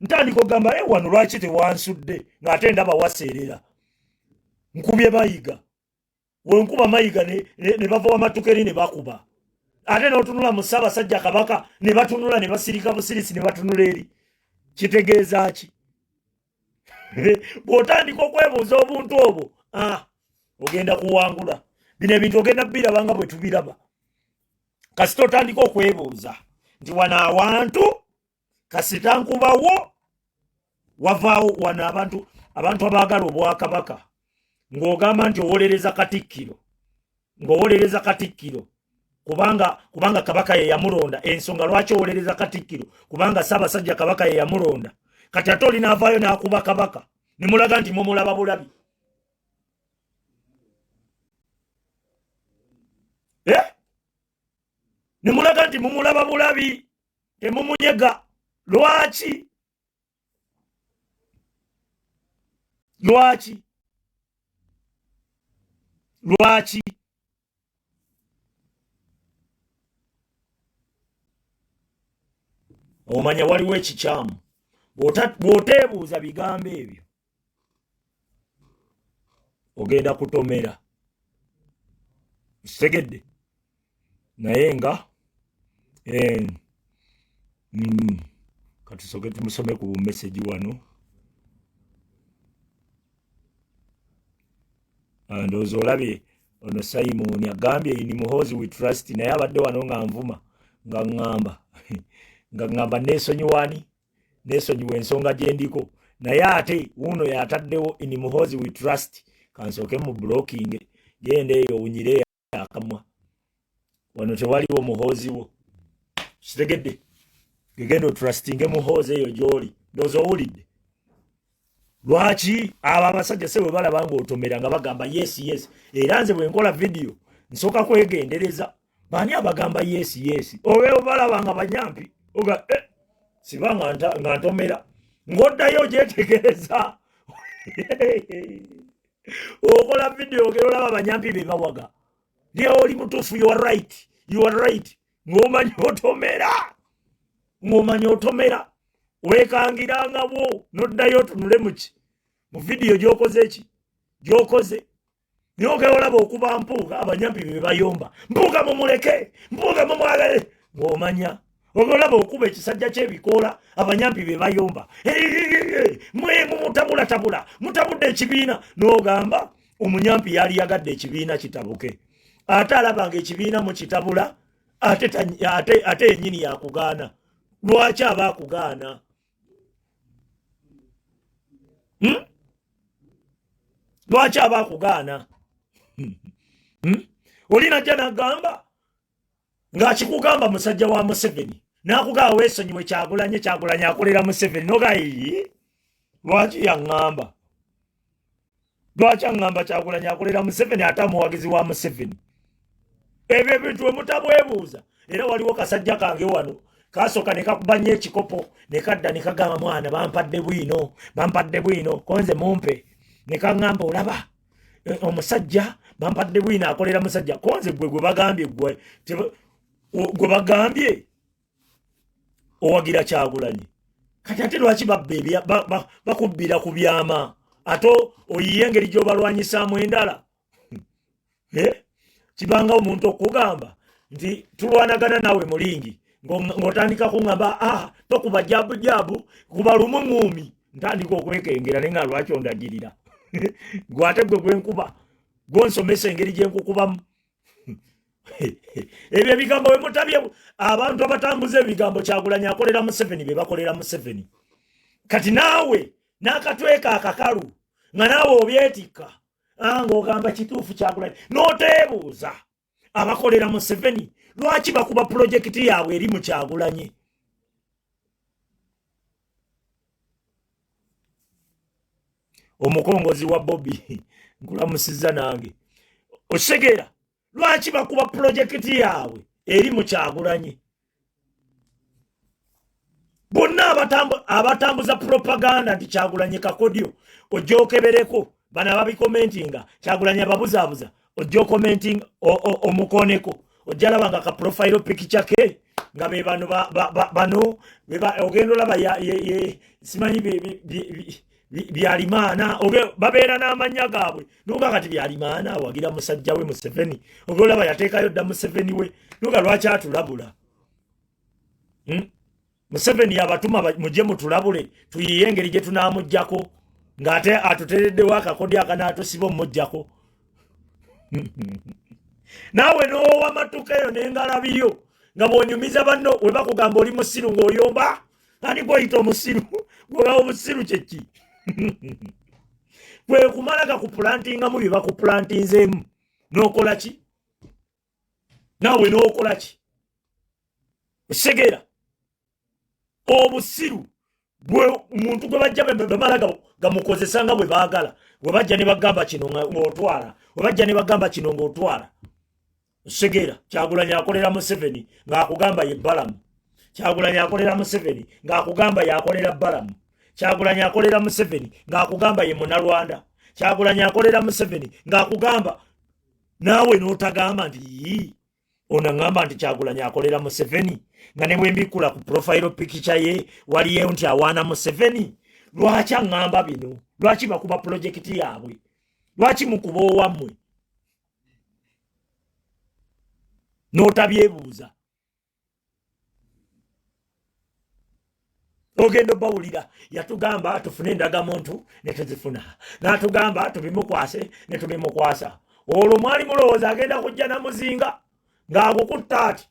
ntandika okugamba e wano lwaki tewansudde ng'ate ndaba waseerera? Nkubye Mayiga, wenkuba Mayiga ne bava wamatuka eri ne bakuba, ate n'otunula mu Ssaabasajja Kabaka ne batunula ne basirika busirisi ne batunula eri. Kitegeeza ki? Bw'otandika okwebuuza obuntu obwo, ogenda kuwangula. Bino ebintu ogenda biraba nga bwe tubiraba. Kasita otandika okwebuuza nti wano awantu kasita nkubawo wavaawo wano abantu abaagala obwakabaka, ng'ogamba nti owolereza Katikkiro, ng'owolereza Katikkiro kubanga Kabaka ye yamulonda. Ensonga lwaki owolereza Katikkiro kubanga Ssaabasajja Kabaka ye yamulonda. Kati ate oli n'avaayo n'akuba Kabaka ne mulaga nti mumulaba bulabi. Ne mulaga nti mumulaba bulabi, temumunyega. Lwaki? Lwaki? Lwaki? Omanya waliwo ekikyamu bw'oteebuuza bigambo ebyo, ogenda kutomera. Kitegedde? Naye nga katusoke tumusome ku message wano. Ndowooza olabye ono Simon agambye in Muhoozi we trust, naye abadde wano nga nvuma, nga ŋŋamba neesonyiwani, neesonyiwa ensonga gye ndiko, naye ate wuuno yataddewo in Muhoozi we trust. Kansooke mu blocking. Genda eyo owunyire akamwa, wano tewaliwo Muhoozi wo. Kitegedde? Gegenda otrustinge Muhoozi eyo gy'oli. Ndowooza owulidde lwaki abo abasajja se bwe balaba ng'otomera nga bagamba yes, yes. Era nze bwe nkola vidiyo nsooka kwegendereza baani abagamba yes, yes. Oba balaba nga banyampi oga siba nga ntomera, ng'oddayo ogyetegereza. Okola vidiyo ogera olaba abanyampi be bawaga, ye oli mutuufu, you are right, you are right, ng'omanyi otomera, ng'omanyi otomera. Weekangiranga bwo n'oddayo otunule muki mu vidiyo gy'okoze ki gy'okoze. Naye ogera olaba okuba Mpuuga, abanyampi be bayomba, "Mpuuga mumuleke, Mpuuga mumwagale," ng'omanya ogera olaba okuba ekisajja ky'ebikoola, abanyampi be bayomba, "Mwe mumutabulatabula, mutabudde ekibiina." N'ogamba omunyampi yali yagadde ekibiina kitabuke, ate alaba nga ekibiina mukitabula. Ate yennyini yakugaana. Lwaki aba akugaana? Lwaki aba akugaana? Oli najja n'agamba ng'akikugamba musajja wa Museveni, n'akugamba weesonyiwe Kyagulanyi, Kyagulanyi akolera Museveni. Noga lwaki yaŋŋamba? Lwaki aŋŋamba Kyagulanyi akolera Museveni ate amuwagizi wa Museveni? Ebyo ebintu we mutabwebuuza. Era waliwo kasajja kange wano kasooka ne kakuba nnyo ekikopo ne kadda ne kagamba, mwana bampadde bwino, bampadde bwino, konze mumpe. Ne kaŋŋamba olaba omusajja bampadde bwino akolera musajja. Konze gwe gwe bagambye, gwe gwe bagambye owagira Kyagulanyi. Kati ate lwaki babba bakubbira ku byama ate oyiye engeri gy'obalwanyisaamu endala? Kibanga omuntu okugamba nti tulwanagana naawe mulingi, ng'otandika kuŋŋamba tokuba jabu jabu, kuba lumu ŋŋuumi. Ntandika okwekengera naye nga lwaki ondagirira? Gwe ate gwe gwenkuba gwonsomesa engeri gye nkukubamu. Ebyo ebigambo we mutabye abantu abatambuza ebigambo Kyagulanyi akolera Museveni be bakolera Museveni. Kati naawe n'akatweka akakalu nga naawe obyetikka ng'ogamba kituufu Kyagulanyi, n'oteebuuza abakolera Museveni lwaki bakuba pulojekiti yaabwe eri mu Kyagulanyi. Omukongozi wa Bobi nkulamusizza nange. Okitegeera lwaki bakuba pulojekiti yaabwe eri mu Kyagulanyi? Bonna abatambuza propaganda nti Kyagulanyi kakodyo, ojja okebereko bano ababikomentinga Kyagulanyi ababuzaabuza, ojja okomentinga omukoneko, ojja laba nga ka profile picture ke nga be bano bano ogenda olaba simanyi Byalimaana babeera n'amannya gaabwe. Nuga kati Byalimaana awagira musajja we Museveni, oba olaba yateekayo dda Museveni we. Nuga lwaki atulabula? Museveni yabatuma mujje mutulabule tuyiye engeri gye tunaamugyako, ng'ate atutereddewo akakodyo akanaatusiba omuggyako. Naawe n'owa matuka eyo n'engalabiyo nga bw'onyumiza banno we bakugamba oli musiru ng'oyomba. Ani gwoyita omusiru? Gwoba obusiru kyeki? Kwe kumala gakupulantingamu bye bakupulantinzeemu n'okola ki? Naawe n'okola ki? Okitegeera obusiru gwe muntu gwe bajja bamala gamukozesa nga bwe baagala. We bajja ne bagamba kino ng'otwala, we bajja ne bagamba kino ng'otwala. Okitegeera Kyagulanyi akolera Museveni ng'akugamba ye Balamu. Kyagulanyi akolera Museveni ng'akugamba y'akolera Balamu. Kyagulanyi akolera Museveni ng'akugamba ye Munalwanda. Kyagulanyi akolera Museveni ng'akugamba, naawe n'otagamba nti yii ono aŋŋamba nti Kyagulanyi akolera Museveni, nga ne bwe mbikkula ku profile picture ye waliyo nti awaana Museveni. Lwaki aŋŋamba bino? Lwaki bakuba pulojekiti yaabwe? Lwaki mukuba owammwe n'otabyebuuza? Ogenda obawulira yatugamba tufune endagamuntu ne tuzifuna, n'atugamba tubimukwase ne tubimukwasa. Olwo mwali mulowooza agenda kujja na muzinga ng'agukutta ati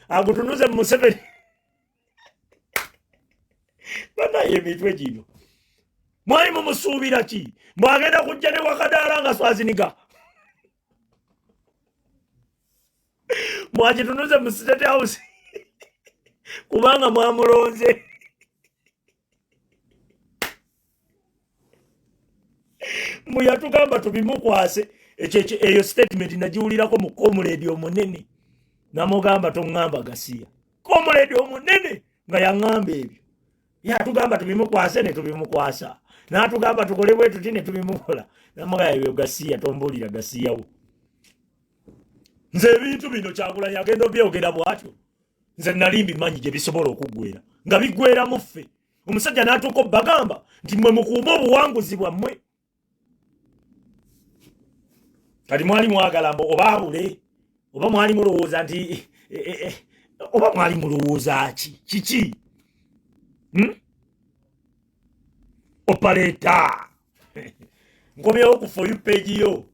agutunuze mu Museveni? Banaye emitwe gino mwali mumusuubira ki? Mbwagenda kujja ne wakadaala nga Swaziniga mwakitunuze mu State House kubanga mwamulonze. Mbu yatugamba tubimukwase. Ekyo eyo statement nagiwulirako mu comrade omunene, namugamba toŋŋamba gasiya. Comrade omunene nga yaŋŋamba ebyo, yatugamba tubimukwase ne tubimukwasa, n'atugamba tukole bwe tuti ne tubimukola. Namugamba ebyo gasiya, tombuulira gasiyawo. Nze ebintu bino Kyagulanyi agenda obyogera bw'atyo, nze nali mbimanyi gye bisobola okuggwera, nga biggweramu ffe. Omusajja n'atuuka obbagamba nti mmwe mukuume obuwanguzi bwammwe. Kati mwali mwagala mbu oba abule, oba mwali mulowooza nti oba mwali mulowooza ki kiki? Operator, nkomyewo ku For You page yo.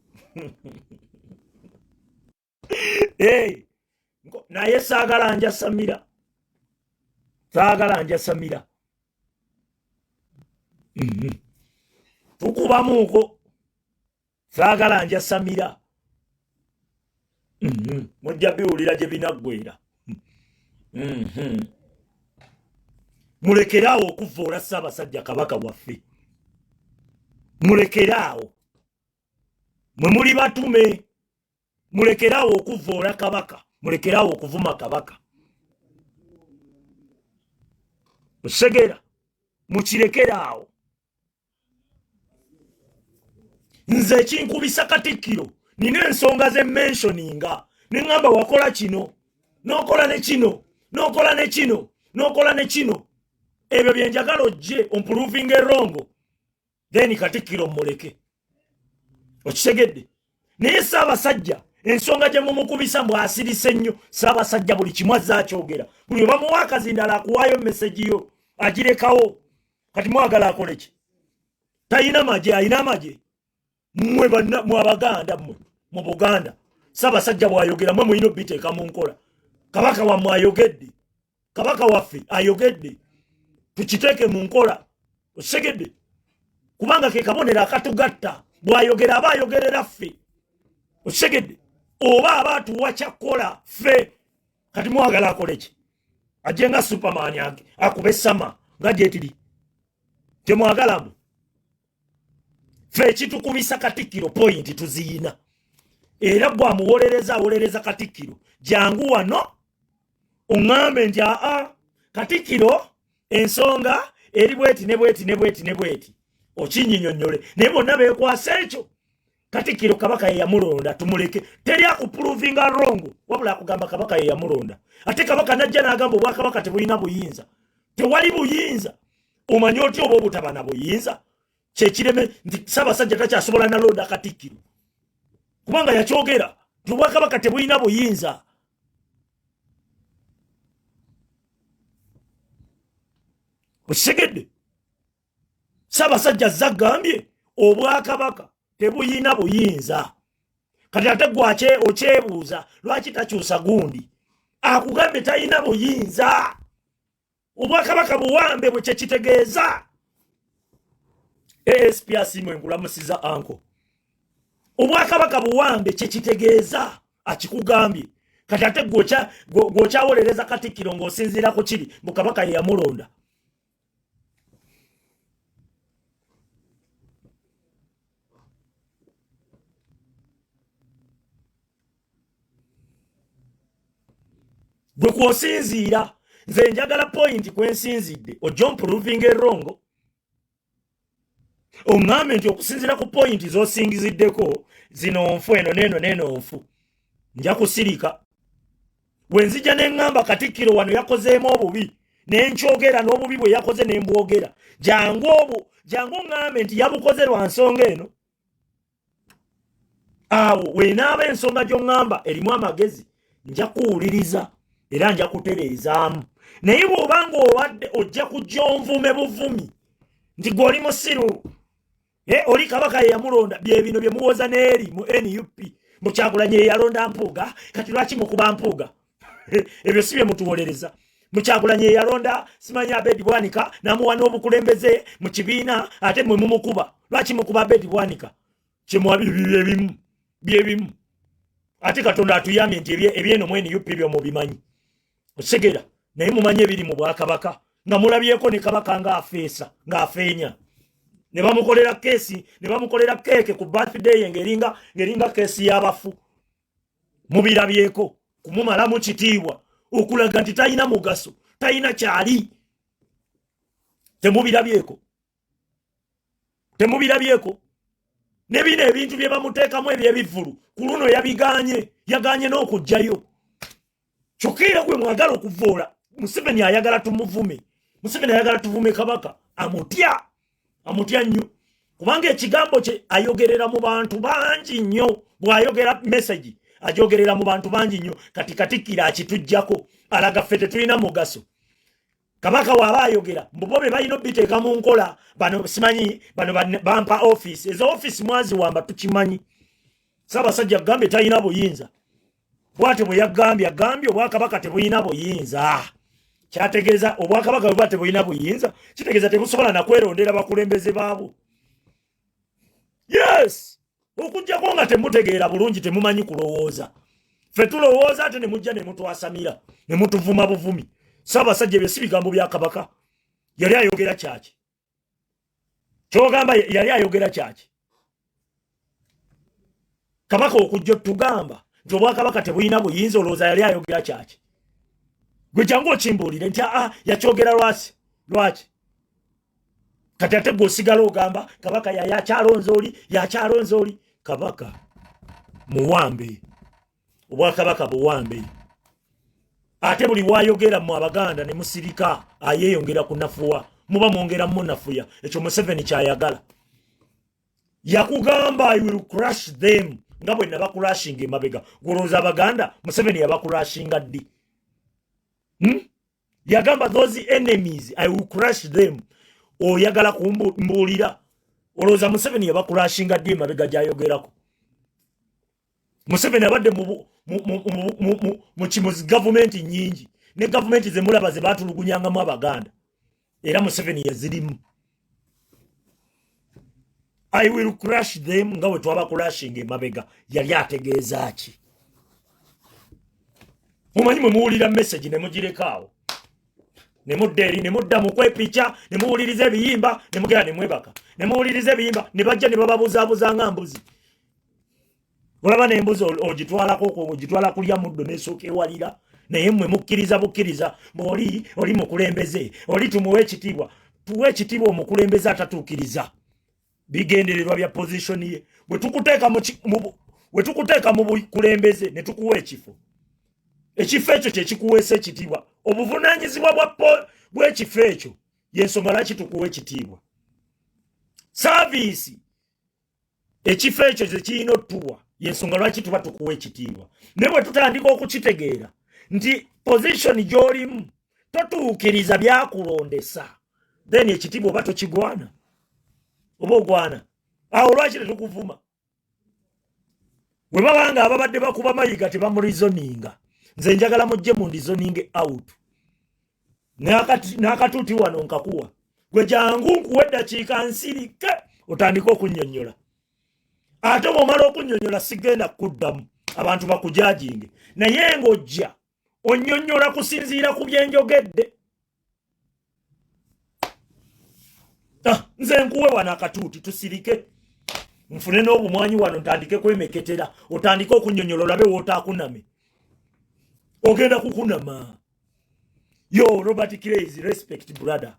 Hey, Naye saagala njasamira, saagala njasamira. Tukubamuuko, saagala njasamira. Mujja biwulira gye binaggwera. Mulekeraawo okuvvoola Ssaabasajja Kabaka waffe, mulekeraawo. Mwe muli batume, mulekeraawo okuvvoola Kabaka, mulekeraawo okuvuma Kabaka. Osegera, mukirekeraawo. Nze ekinkubisa Katikkiro, nina ensonga ze mentioninga ne ŋŋamba wakola kino, n'okola ne kino, n'okola ne kino, n'okola ne kino. Ebyo bye njagala ojje omprovinga wrong, then Katikkiro mmuleke. Okitegedde? Naye Ssaabasajja ensonga gye mumukubisa mbu asirise nnyo. Ssaabasajja buli kimu azze akyogera, buli we bamuwa akazindala akuwaayo message yo agirekawo. Kati mwagala akole ki? Talina magye, alina amagye. Mmwe banna, mwe Abaganda, mmwe mu Buganda, Ssaabasajja bw'ayogera mwe mulina obiteeka mu nkola. Kabaka wammwe ayogedde, Kabaka waffe ayogedde, tukiteeke mu nkola. Osegedde? Kubanga ke kabonero akatugatta. Bw'ayogera aba ayogerera ffe. Osegedde? Oba aba atuwa kyakkola ffe. Kati mwagala akole ki? Ajje nga Superman akube sama nga gyetiri? Temwagalamu. Ffe ekitukubisa Katikkiro, point tuziyina, era gwe amuwolereza awolereza Katikkiro, jangu wano oŋŋambe nti aa, Katikkiro ensonga eri bweti ne bweti ne bweti ne bweti, okinyinyonnyole. Naye bonna beekwasa ekyo, Katikkiro Kabaka ye yamulonda, tumuleke. Teri akuprovinga wrong, wabula akugamba Kabaka ye yamulonda. Ate Kabaka najja n'agamba obwakabaka tebulina buyinza, tewali buyinza. Omanyi otya oba obutaba na buyinza? Kyekireme nti Ssaabasajja takyasobola nalonda Katikkiro, kubanga yakyogera nti obwakabaka tebulina buyinza. Okitegedde? Ssaabasajja zaggambye obwakabaka tebuyina buyinza. Kati ate gwake okyebuuza lwaki takyusa gundi? Akugambye talina buyinza, obwakabaka buwambe bwe kyekitegeeza. Asp Asiimwe, nkulamusiza anko. Obwakabaka buwambe kyekitegeeza, akikugambye. Kati ate gw'okyawolereza Katikkiro ng'osinziira ku kiri mu Kabaka ye yamulonda. Gwe kwosinziira, nze njagala point kwensinzidde ojja omprovinga wrong, oŋŋambe nti okusinziira ku point z'osingiziddeko zino nfu, eno neeno neeno nfu, nja kusirika. Bwe nzija ne ŋŋamba Katikkiro wano yakozeemu obubi, ne nkyogera n'obubi bwe yakoze ne mbwogera, jangu obu jangu oŋŋambe nti yabukoze lwa nsonga eno. Awo wenaaba ensonga gy'oŋŋamba erimu amagezi, nja kuwuliriza era nja kutereezaamu. Naye bw'oba ng'obadde ojja kujja onvume buvumi nti gwe oli musiru, oli Kabaka ye yamulonda, bye bino bye muwoza n'eri mu NUP, Mukyagulanyi ye yalonda Mpuuga, kati lwaki mukuba Mpuuga? Ebyo si bye mutuwolereza. Mukyagulanyi ye yalonda simanyi Abedi Bwanika n'amuwa n'obukulembeze mu kibiina, ate mwe mumukuba. Lwaki mukuba Abedi Bwanika? Kyemwabyebimu byebimu. Ate Katonda atuyambye nti ebyeno mu NUP byo mubimanyi, osegera, naye mumanyi ebiri mu bwakabaka nga mulabyeko ne Kabaka ng'afeesa ng'afeenya ne bamukolera keesi, ne bamukolera keeke ku birthday ye ng'eringa keesi y'abafu. Mubirabyeko kumumalamu kitiibwa, okulaga nti talina mugaso, talina kyali. Temubirabyeko? Temubirabyeko? Ne bino ebintu bye bamuteekamu ebyebivvulu ku luno yabiganye, yaganye n'okugjayo. Kyokka era gwe mwagala okuvoola Museveni, ayagala tumuvume. Museveni ayagala tuvume Kabaka, amutya, amutya nnyo, kubanga ekigambo kye ayogerera mu bantu bangi nnyo. Bw'ayogera message ajogerera mu bantu bangi nnyo. Kati Katikkiro akituggyako, alaga ffe tetulina mugaso. Kabaka waaba ayogera mbubo be balina obiteeka mu nkola. Bano simanyi, bano bampa ofiisi, ezo ofiisi mwaziwamba, tukimanyi. Ssaabasajja kugambye talina buyinza. Bwatyo bwe yagambye, agambye obwakabaka tebulina buyinza. Kyategeeza obwakabaka bwe buba tebulina buyinza, kitegeeza tebusobola nakwerondera bakulembeze baabwo. Yes, okuggyako nga temutegeera bulungi, temumanyi kulowooza. Ffe tulowooza, ate ne mujja ne mutwasamira ne mutuvuma buvumi. Ssaabasajja, ebyo si bigambo bya Kabaka. Yali ayogera kyaki? Kyogamba yali ayogera kyaki Kabaka okujja otugamba nti obwakabaka tebulina buyinza? Olowooza yali ayogera kyaki? Gwe jangu okimbuulire nti aa yakyogera lwaki lwaki. Kati ate gwe osigala ogamba Kabaka yayakyalonze oli, yakyalonze oli. Kabaka muwambe, obwakabaka buwambe. Ate buli wayogera mu Abaganda ne musirika, ayeyongera kunafuwa, muba mwongera munafuya. Ekyo Museveni kyayagala. Yakugamba, "I will crush them," nga bwe nabakurashinga emabega. Golowooza Abaganda Museveni yabakurashinga ddi? Yagamba, "Those enemies, I will crush them." Oyagala kumbuulira, olowooza Museveni yabakurashinga ddi emabega gyayogerako? Museveni abadde mu kimuzi gavumenti nyingi, ne gavumenti zemulaba ze batulugunyangamu Abaganda, era Museveni yazirimu. "I will crush them," nga bwe twabakurashinga emabega, yali ategeeza ki? Mumanyi mwe muwulira message ne mugirekaawo, ne mudda eri, ne mudda mu kwepica, ne muwuliriza ebiyimba, ne mugenda ne mwebaka, ne muwuliriza ebiyimba, ne bajja ne bababuzaabuza nga mbuzi. Olaba n'embuzi ogitwalako, ogitwala kulya muddo, nesooka ewalira. Naye mmwe mukkiriza bukkiriza bw'oli oli mukulembeze, oli tumuwe ekitiibwa. Tuwe ekitiibwa omukulembeze atatuukiriza bigendererwa bya position ye. Bwe tukuteeka mu bukulembeze ne tukuwa ekifo, ekifo ekyo kyekikuweesa ekitiibwa. Obuvunaanyizibwa bw'ekifo ekyo yensonga lwaki tukuwa ekitiibwa. Service ekifo ekyo zekirina otuwa yensonga lwaki tuba tukuwa ekitiibwa. Naye bwe tutandika okukitegeera nti position gy'olimu totuukiriza byakulondesa, then ekitiibwa oba tokigwana oba ogwana. Awo lwaki tetukuvuma? Bwe baba nga ababadde bakuba Mayiga tebamureasoninga, nze njagala mujje munreasoninge out. N'akatuuti wano nkakuwa, gwe jangu nkuwa eddakiika nsirike otandike okunnyonnyola. Ate bw'omala okunnyonnyola, sigenda kuddamu, abantu bakujudginge. Naye ng'ojja onnyonnyola kusinziira ku byenjogedde. Ah, nze nkuwe wano akatuuti tusirike, nfune n'obumwanyi wano ntandike kwemeketera, otandike okunnyonnyola, olabe wootaakuname. Ogenda kukunama. Yo Robert Crays, respect brother,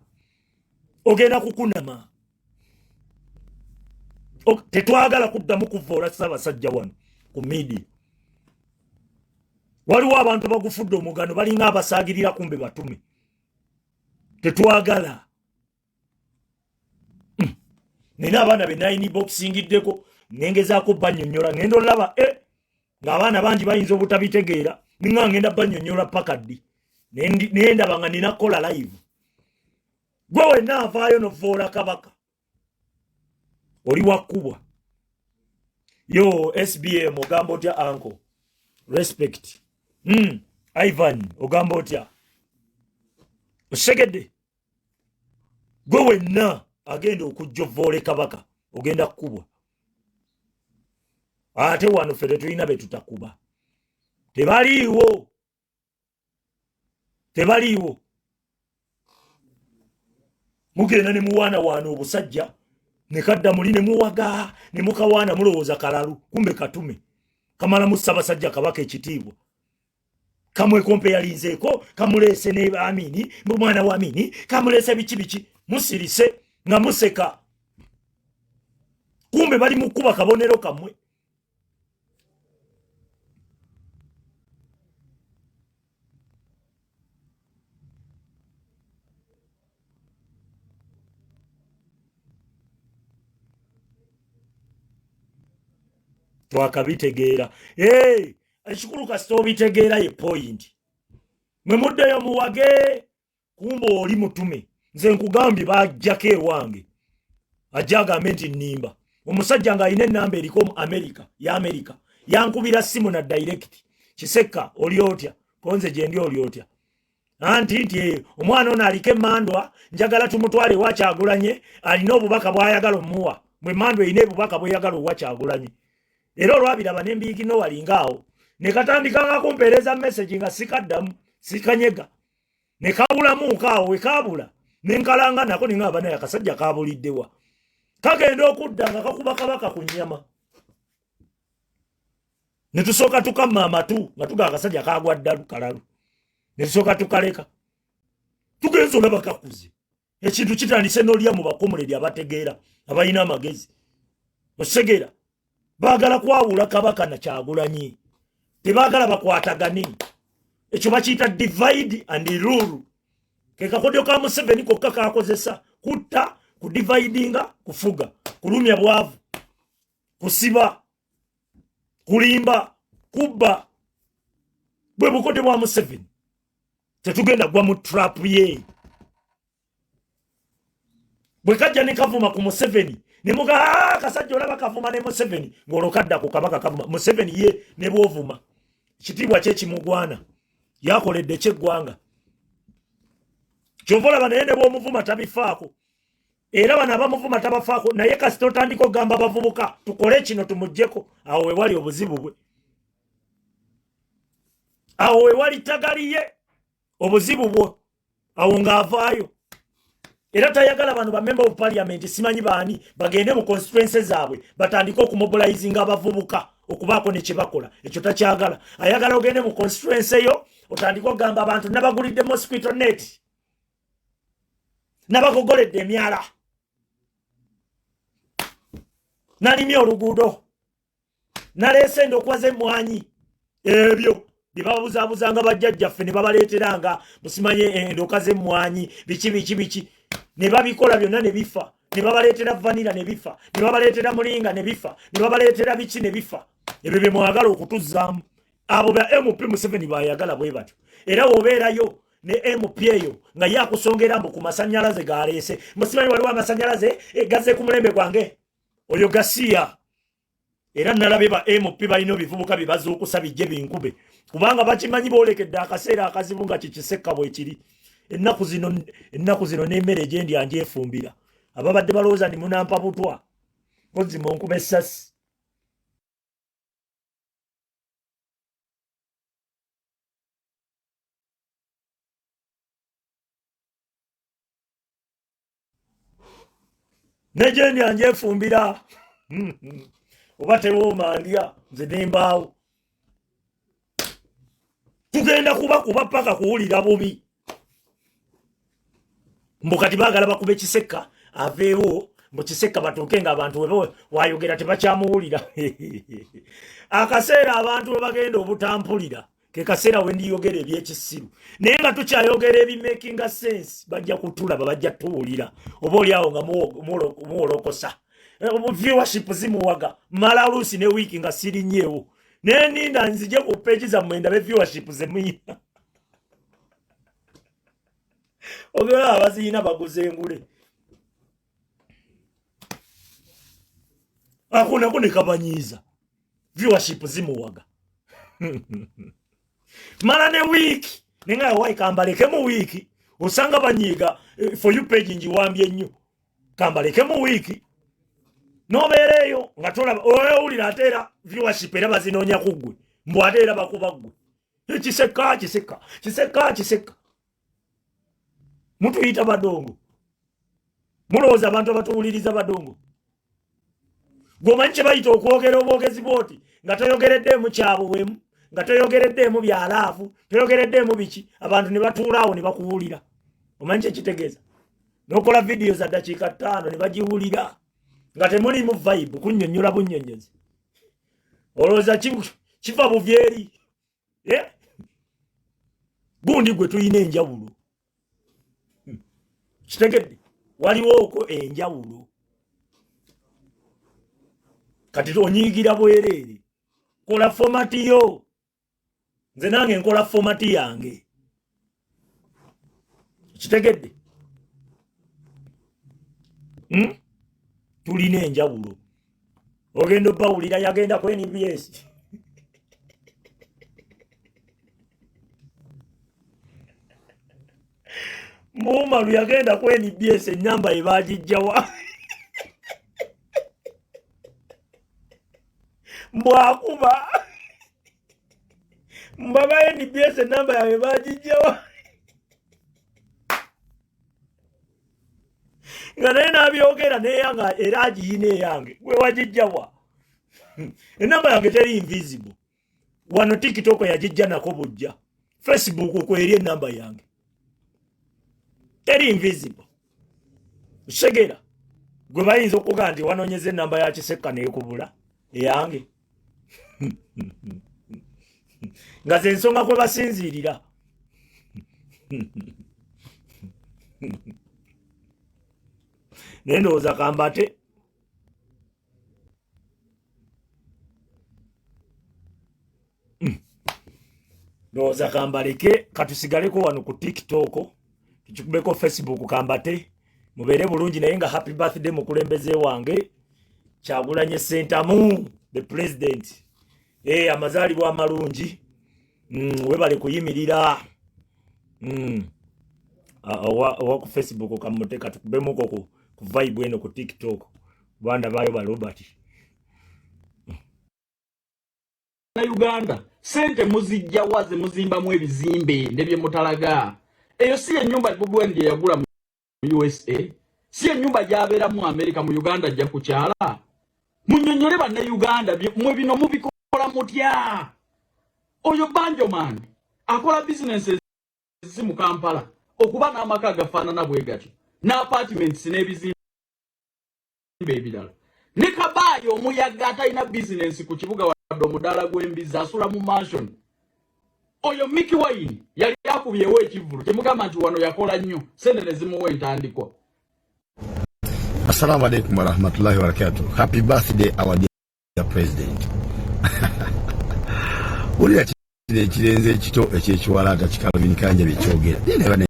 ogenda kukunama. Tetwagala kuddamu kuvoola Ssaabasajja wano ku media. Waliwo abantu bagufudde omugano, balinga abasaagirira, kumbe batume. Tetwagala. Nina abaana be nine boxingiddeko, nengezaako bannyonnyola, ngenda olaba e ng'abaana bangi bayinza obutabitegeera. Ninga ngenda bannyonnyola paka ddi? Naye ndaba nga nina kukola live. Gwe wenna avaayo novoola Kabaka, oli wakkubwa. Yo SBM, ogamba otya uncle? Respect. Ivan, ogamba otya? Osegedde gwe wenna agenda okujja ovoole Kabaka, ogenda kukubwa. Ate wano ffe tetulina be tutakuba, tebaliiwo, tebaliiwo. Mugenda ne muwaanawaana obusajja ne kadda muli ne muwaga ne mukawaana, mulowooza kalalu, kumbe katume kamalamu Ssaabasajja Kabaka ekitiibwa. Kamwekompe yalinzeeko, kamuleese ne Amini, mwana wa Amini, kamuleese biki biki. Musirise nga museka, kumbe bali mu kkuba kabonero kammwe. Twakabitegeera. Ekikulu kasita obitegeera ye point. Mwe muddeyo muwage, kumba oli mutume. Nze nkugambye, bajjako ewange ajja agambe nti nnimba. Omusajja ng'alina enamba eriko mu Amerika ya Amerika, yankubira simu na direct. Kisekka oli otya? Konze gyendi oli otya? Anti nti omwana ono aliko emandwa, njagala tumutwale ewa Kyagulanye, alina obubaka bw'ayagala omuwa. Mwe emandwa erina obubaka bw'eyagala owa Kyagulanye. Era olwabiraba ne mbiigino walinga awo ne katandika nga kumpeereza message nga sikaddamu, sikanyega, ne kabulamuuko awo we kabula ne nkalanga nako ne ngamba naye akasajja kabuliddewa, kagenda okudda nga kakuba kabaka ku nnyama. Ne tusooka tukamma amatu nga tuga akasajja kagwa ddalu kalalu, ne tusooka tukaleka. Tugenza olaba kakuze, ekintu kitandise n'olya mu bakomuleri abategeera abalina amagezi. Osegeera baagala kwawula kabaka na Kyagulanyi, tebaagala bakwatagane. Ekyo bakiyita divide and rule, ke kakodyo ka Museveni kokka kakozesa kutta, kudividinga, kufuga, kulumya bwavu, kusiba, kulimba, kubba. Bwe bukodyo bwa Museveni. Tetugenda gwa mu trap ye. Bwe kajja ne kavuma ku Museveni ne muga, ah, kasajja olaba kavuma ne Museveni, ng'olwo kadda ku kabaka kavuma Museveni. Ye ne bw'ovuma ekitiibwa kye kimugwana, yakoledde ekyeggwanga. Kyova olaba naye ne bw'omuvuma tabifaako, era bano abamuvuma tabafaako. Naye kasita otandika okugamba abavubuka tukole kino tumuggyeko, awo we wali obuzibu bwe, awo we wali tagaliye obuzibu bwo, awo ng'avaayo. Era tayagala bano ba member of parliament simanyi baani bagende mu constituency zaabwe batandike okumobilizinga abavubuka okubaako ne kye bakola. Ekyo takyagala. Ayagala ogende mu constituency yo otandike okugamba abantu nabagulidde mosquito net, nabagogoledde emyala, nalimye oluguudo, naleese endokwa z'emmwanyi. Ebyo bye bababuzaabuzanga bajjajjaffe ne babaleeteranga musimanye endoka z'emmwanyi biki biki biki, ne babikola byonna ne bifa, ne babaleetera vanilla ne bifa, ne babaleetera mulinga ne bifa, ne babaleetera biki ne bifa. Ebyo bye mwagala okutuzzaamu. Abo ba MP Museveni bayagala bwe batyo. Era wobeerayo ne MP eyo nga ye akusongera mbu ku masannyalaze galeese, musimanyi waliwo amasannyalaze gazze ku mulembe gwange, oyo gasiya. Era nalabye ba MP balina ebivubuka bye bazuukusa bijje binkube, kubanga bakimanyi boolekedde akaseera akazibu nga kikisekka bwe kiri ennaku zino. Ennaku zino n'emmere gyendya njefumbira. Ababadde balowooza ni munampa butwa kozzi munkuba essasi. Negyendya njefumbira, oba tewooma ndya nze nembaawo. Tugenda kubakuba paka kuwulira bubi. Mbu kati baagala bakube Kisekka aveewo, mbu Kisekka batuuke nga abantu webe wayogera tebakyamuwulira. Akaseera abantu we bagenda obutampulira ke kaseera we ndiyogera ebyekisiru, naye nga tukyayogera ebimakinga sense. Bajja kutulaba, bajja tuwulira, oba oli awo nga muwolokosa viewership zimuwaga. Mala oluusi ne wiiki nga sirinnyeewo, neninda nzije ku page zammwe ndabe viewership zemuyina. Ogera abaziyina baguze engule ako nako ne kabanyiiza, viewership zimuwaga. Mala ne wiiki nenga wayi kambalekemu wiiki, osanga banyiiga. For you page ngiwambye nnyo, kambalekemu wiiki nobeera eyo nga tolaba owulira, ate era viewership era bazinoonya ku ggwe, mbu ate era bakuba ggwe. Kisekka, kisekka, kisekka, kisekka. Mutuyita badongo, mulowooza abantu abatuwuliriza badongo? Gwomanyi kye bayita okwogera obwogezi bwoti nga toyogereddeemu kyabuwemu, nga toyogereddeemu byalaavu, toyogereddeemu biki, abantu ne batuula awo ne bakuwulira? Omanyi kyekitegeeza n'okola vidiyo za ddakiika 5 ne bagiwulira nga temulimu vibe, kunnyonnyola bunnyonnyozi? Olowooza kiva buvi eri? Eh? Gundi gwe tulina enjawulo, kitegedde? Waliwo oko enjawulo. Kati onyiigira bwereere. Kola format yo, nze nange nkola format yange, kitegedde? Tulina enjawulo. Ogenda obawulira yagenda ku NBS. Muumalu yagenda ku NBS ennyamba ye baagijjawa mbwakuba mbaba NBS enamba yaabwe baagijjawa nga naye n'abyogera neyanga era agiyina eyange gwe wagijjawa enamba yange teri invisible wano tiktok yagijja nako bujja facebook kweri enamba yange teri invisible segera gwe bayinza okuga nti wanonyeza enamba ya kisekka nekubula eyange nga zensonga kwe basinziirira naye ndowooza kambate Ndowooza kambaleke katusigaleko wano ku TikTok tukikubeko Facebook kambate mubeere bulungi naye nga happy birthday mukulembeze wange Kyagulanyi Ssentamu the president. Eh, amazaalibwa amalungi webale kuyimirira owa ku Facebook kamute katukubemuko ku vibe eno ku TikTok banda bayo ba Robert. Na Uganda sente muzijja waze muzimbamu ebizimbe ne bye mutalaga. Eyo si ennyumba Bobi Wine gye yagula mu USA, si ennyumba gy'abeera mu Amerika, mu Uganda ajja kukyala. Munnyonnyole bannayuganda mwe bino mubikola mutya? Oyo Banjoman akola bizinensi si mu Kampala okuba n'amaka agafaanana bwe gatyo n'apatiments n'ebizimbe ebirala. Ne Kabaayi omuyaga atalina bizinensi ku kibuga wadde omudaala gw'embizzi asula mu mansion. Oyo Mickey Wine yali akubyewo ekivvulu kyemugamba nti wano yakola nnyo sente ne zimuwa entandikwa. Assalamu alaikum warahmatullahi wabarakatuh. Happy birthday our dear president. Wulira kino ekirenzi ekito ekyekiwalaata ki Calvin Kanja byekyogera. Naye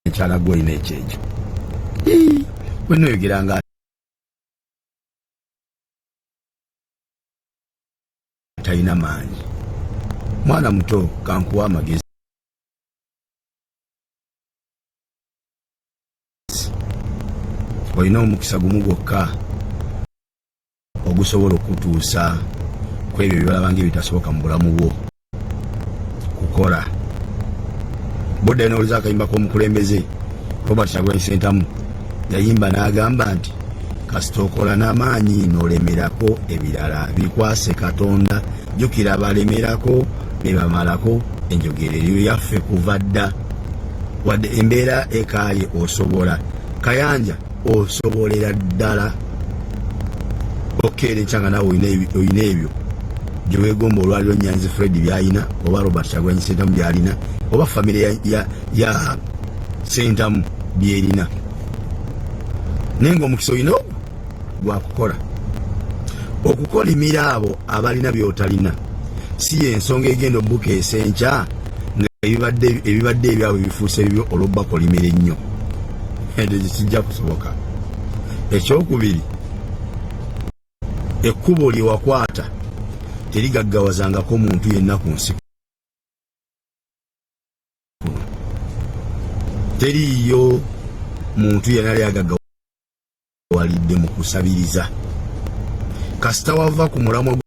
nekyala gwe olina ekyekyo. Wenna oyogera nga talina maanyi. Mwana muto kankuwa amagezi. Olina omukisa gumu gwokka ogusobola okutuusa ku ebyo byebalaba ng'ebitasoboka mu bulamu bwo kukola. Bodda n'owuliza akayimba k'omukulembeze Robert Kyagulanyi Ssentamu yayimba n'agamba nti kasita okola n'amaanyi n'olemerako ebirala bikwase Katonda, jjukira balemerako be bamalako enjogera eriyo yaffe kuva dda, wadde embeera ekaaye osobola Kayanja osobolera ddala okukeera enkya nga naawe olina ebyo gye weegomba olwaliro Nyanzi Fred by'alina oba Robert Kyagulanyi Ssentamu by'alina oba famire ya Ssentamu by'erina, naye ng'omukisa olina ogwo gwakukola. Okukolimira abo abalina by'otalina si y'ensonga egenda obukeesa enkya nga ebibadde ebyabwe bifuuse bibyo olw'okubakolimira ennyo. Ekyo kijja kusoboka. Ekyokubiri, ekkubo lye wakwata terigaggawazangako muntu yenna ku nsi kuno. Teriiyo muntu yenna yali agaggawalidde mu kusabiriza. Kasita wava ku mulamwa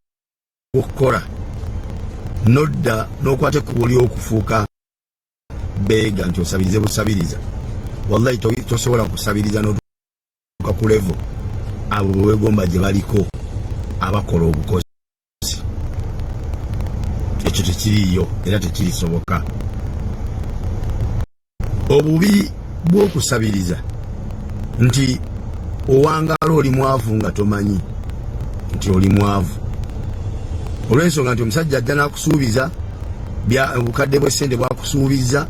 gw'okukola n'odda n'okwata ekkubo ly'okufuuka beega nti osabirize busabiriza, wallahi tosobola kusabiriza n'otuuka ku level abo be weegomba gye baliko abakola obukozi. Ekyo tekiriiyo era tekirisoboka. Obubi bw'okusabiriza nti owangaala oli mwavu nga tomanyi nti oli mwavu, olw'ensonga nti omusajja ajja n'akusuubiza obukadde bw'essente bwakusuubiza,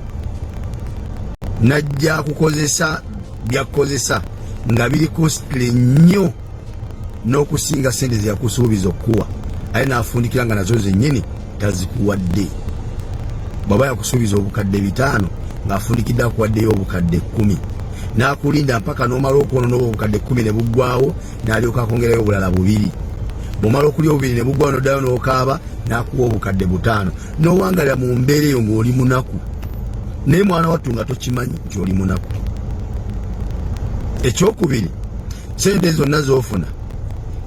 n'ajja kukozesa byakukozesa nga biri costly nnyo n'okusinga ssente ze yakusuubiza okukuwa, aye n'afundikira nga nazo zennyini tazikuwadde. Bw'aba yakusuubiza obukadde 5 ng'afundikidde akuwaddeyo obukadde 10, n'akulinda mpaka n'omala okwonoona obwo obukadde 10 ne buggwawo, n'alyoka akwongerayo obulala 2. Bwomala okulya obubiri ne bugwa, noddayo n'okaaba, n'akuwa 5,000, n'owangalira mu mbeera eyo ng'oli munaku, naye mwana wattu nga tokimanyi nti oli munaku. Ekyokubiri, sente zonna z'ofuna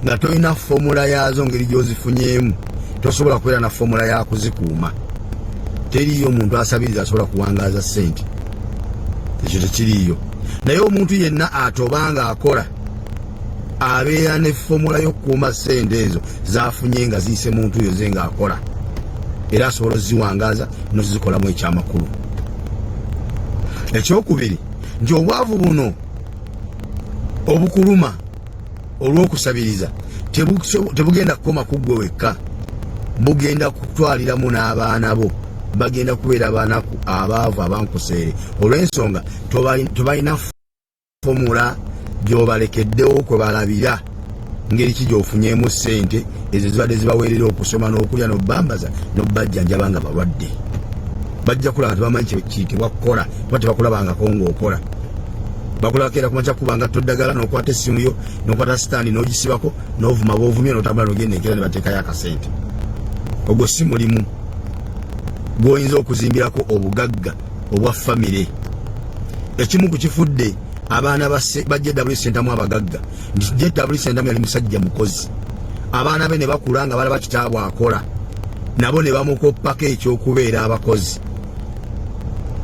nga tolina formula yaazo, ngeri gy'ozifunyeemu, tosobola kubeera na formula yakuzikuuma. Teriiyo omuntu asabiriza asobola kuwangaaza sente, ekyo tekiriiyo. Naye omuntu yenna atobanga akola abeera ne formula y'okukuuma sente ezo zafunye nga ziyise muntu oyo ze ng'akola, era asobola oziwangaaza nozikolamu ekyamakulu. Ekyokubiri nti obwavu buno obukuluma olw'okusabiriza tebugenda kukoma ku ggwe wekka, bugenda kutwaliramu n'abaana bo. Bagenda kubeera banaku, abaavu, abankuseere, olw'ensonga tobalina formula gy'obalekeddewo kwe balabira ngeri ki gy'ofunyeemu ssente ezo zibadde zibaweerera okusoma n'okulya n'obbambaza n'obbajjanjaba nga balwadde. Bajja kulaba tebamanyi kiyitibwa kukola, kuba tebakulabangako ng'okola. Bakulabako era kumakya kubanga toddagala, n'okwata essimu yo, n'okwata sitaani, n'ogisibako, n'ovuma b'ovumye, n'otambula n'ogenda, enkeera ne bateekayo akasente. Ogwo si mulimu gw'oyinza okuzimbirako obugagga obwa famire. Ekimu ku kifudde abaana ba JW Sentamu abagagga nti JW Sentamu yali musajja mukozi. Abaana be ne bakula nga balaba kitaabwe akola, nabo ne bamukoppako ekyokubeera abakozi.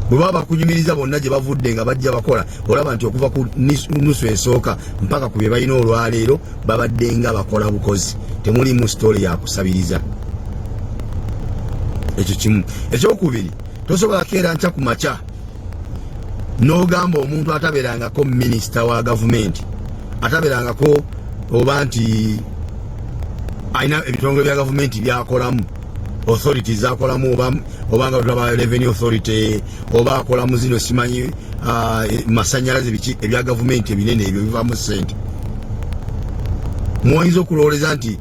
Bwe baba bakunyumiriza bonna gye bavudde nga bajja bakola, olaba nti okuva ku nusu esooka mpaka ku bye balina olwaleero babadde nga bakola bukozi, temulimu sitooli yakusabiriza. Ekyo kimu. Ekyokubiri, tosobola keera nkya ku makya n'ogamba omuntu atabeerangako minisita wa gavumenti, atabeerangako oba nti alina ebitongole bya gavumenti byakolamu, authority zakolamu, oba nga tulaba Revenue Authority, oba akolamu zino simanyi masanyalaze, biki ebya gavumenti ebinene ebyo bivamu sente, mwoyinza okulowooleza nti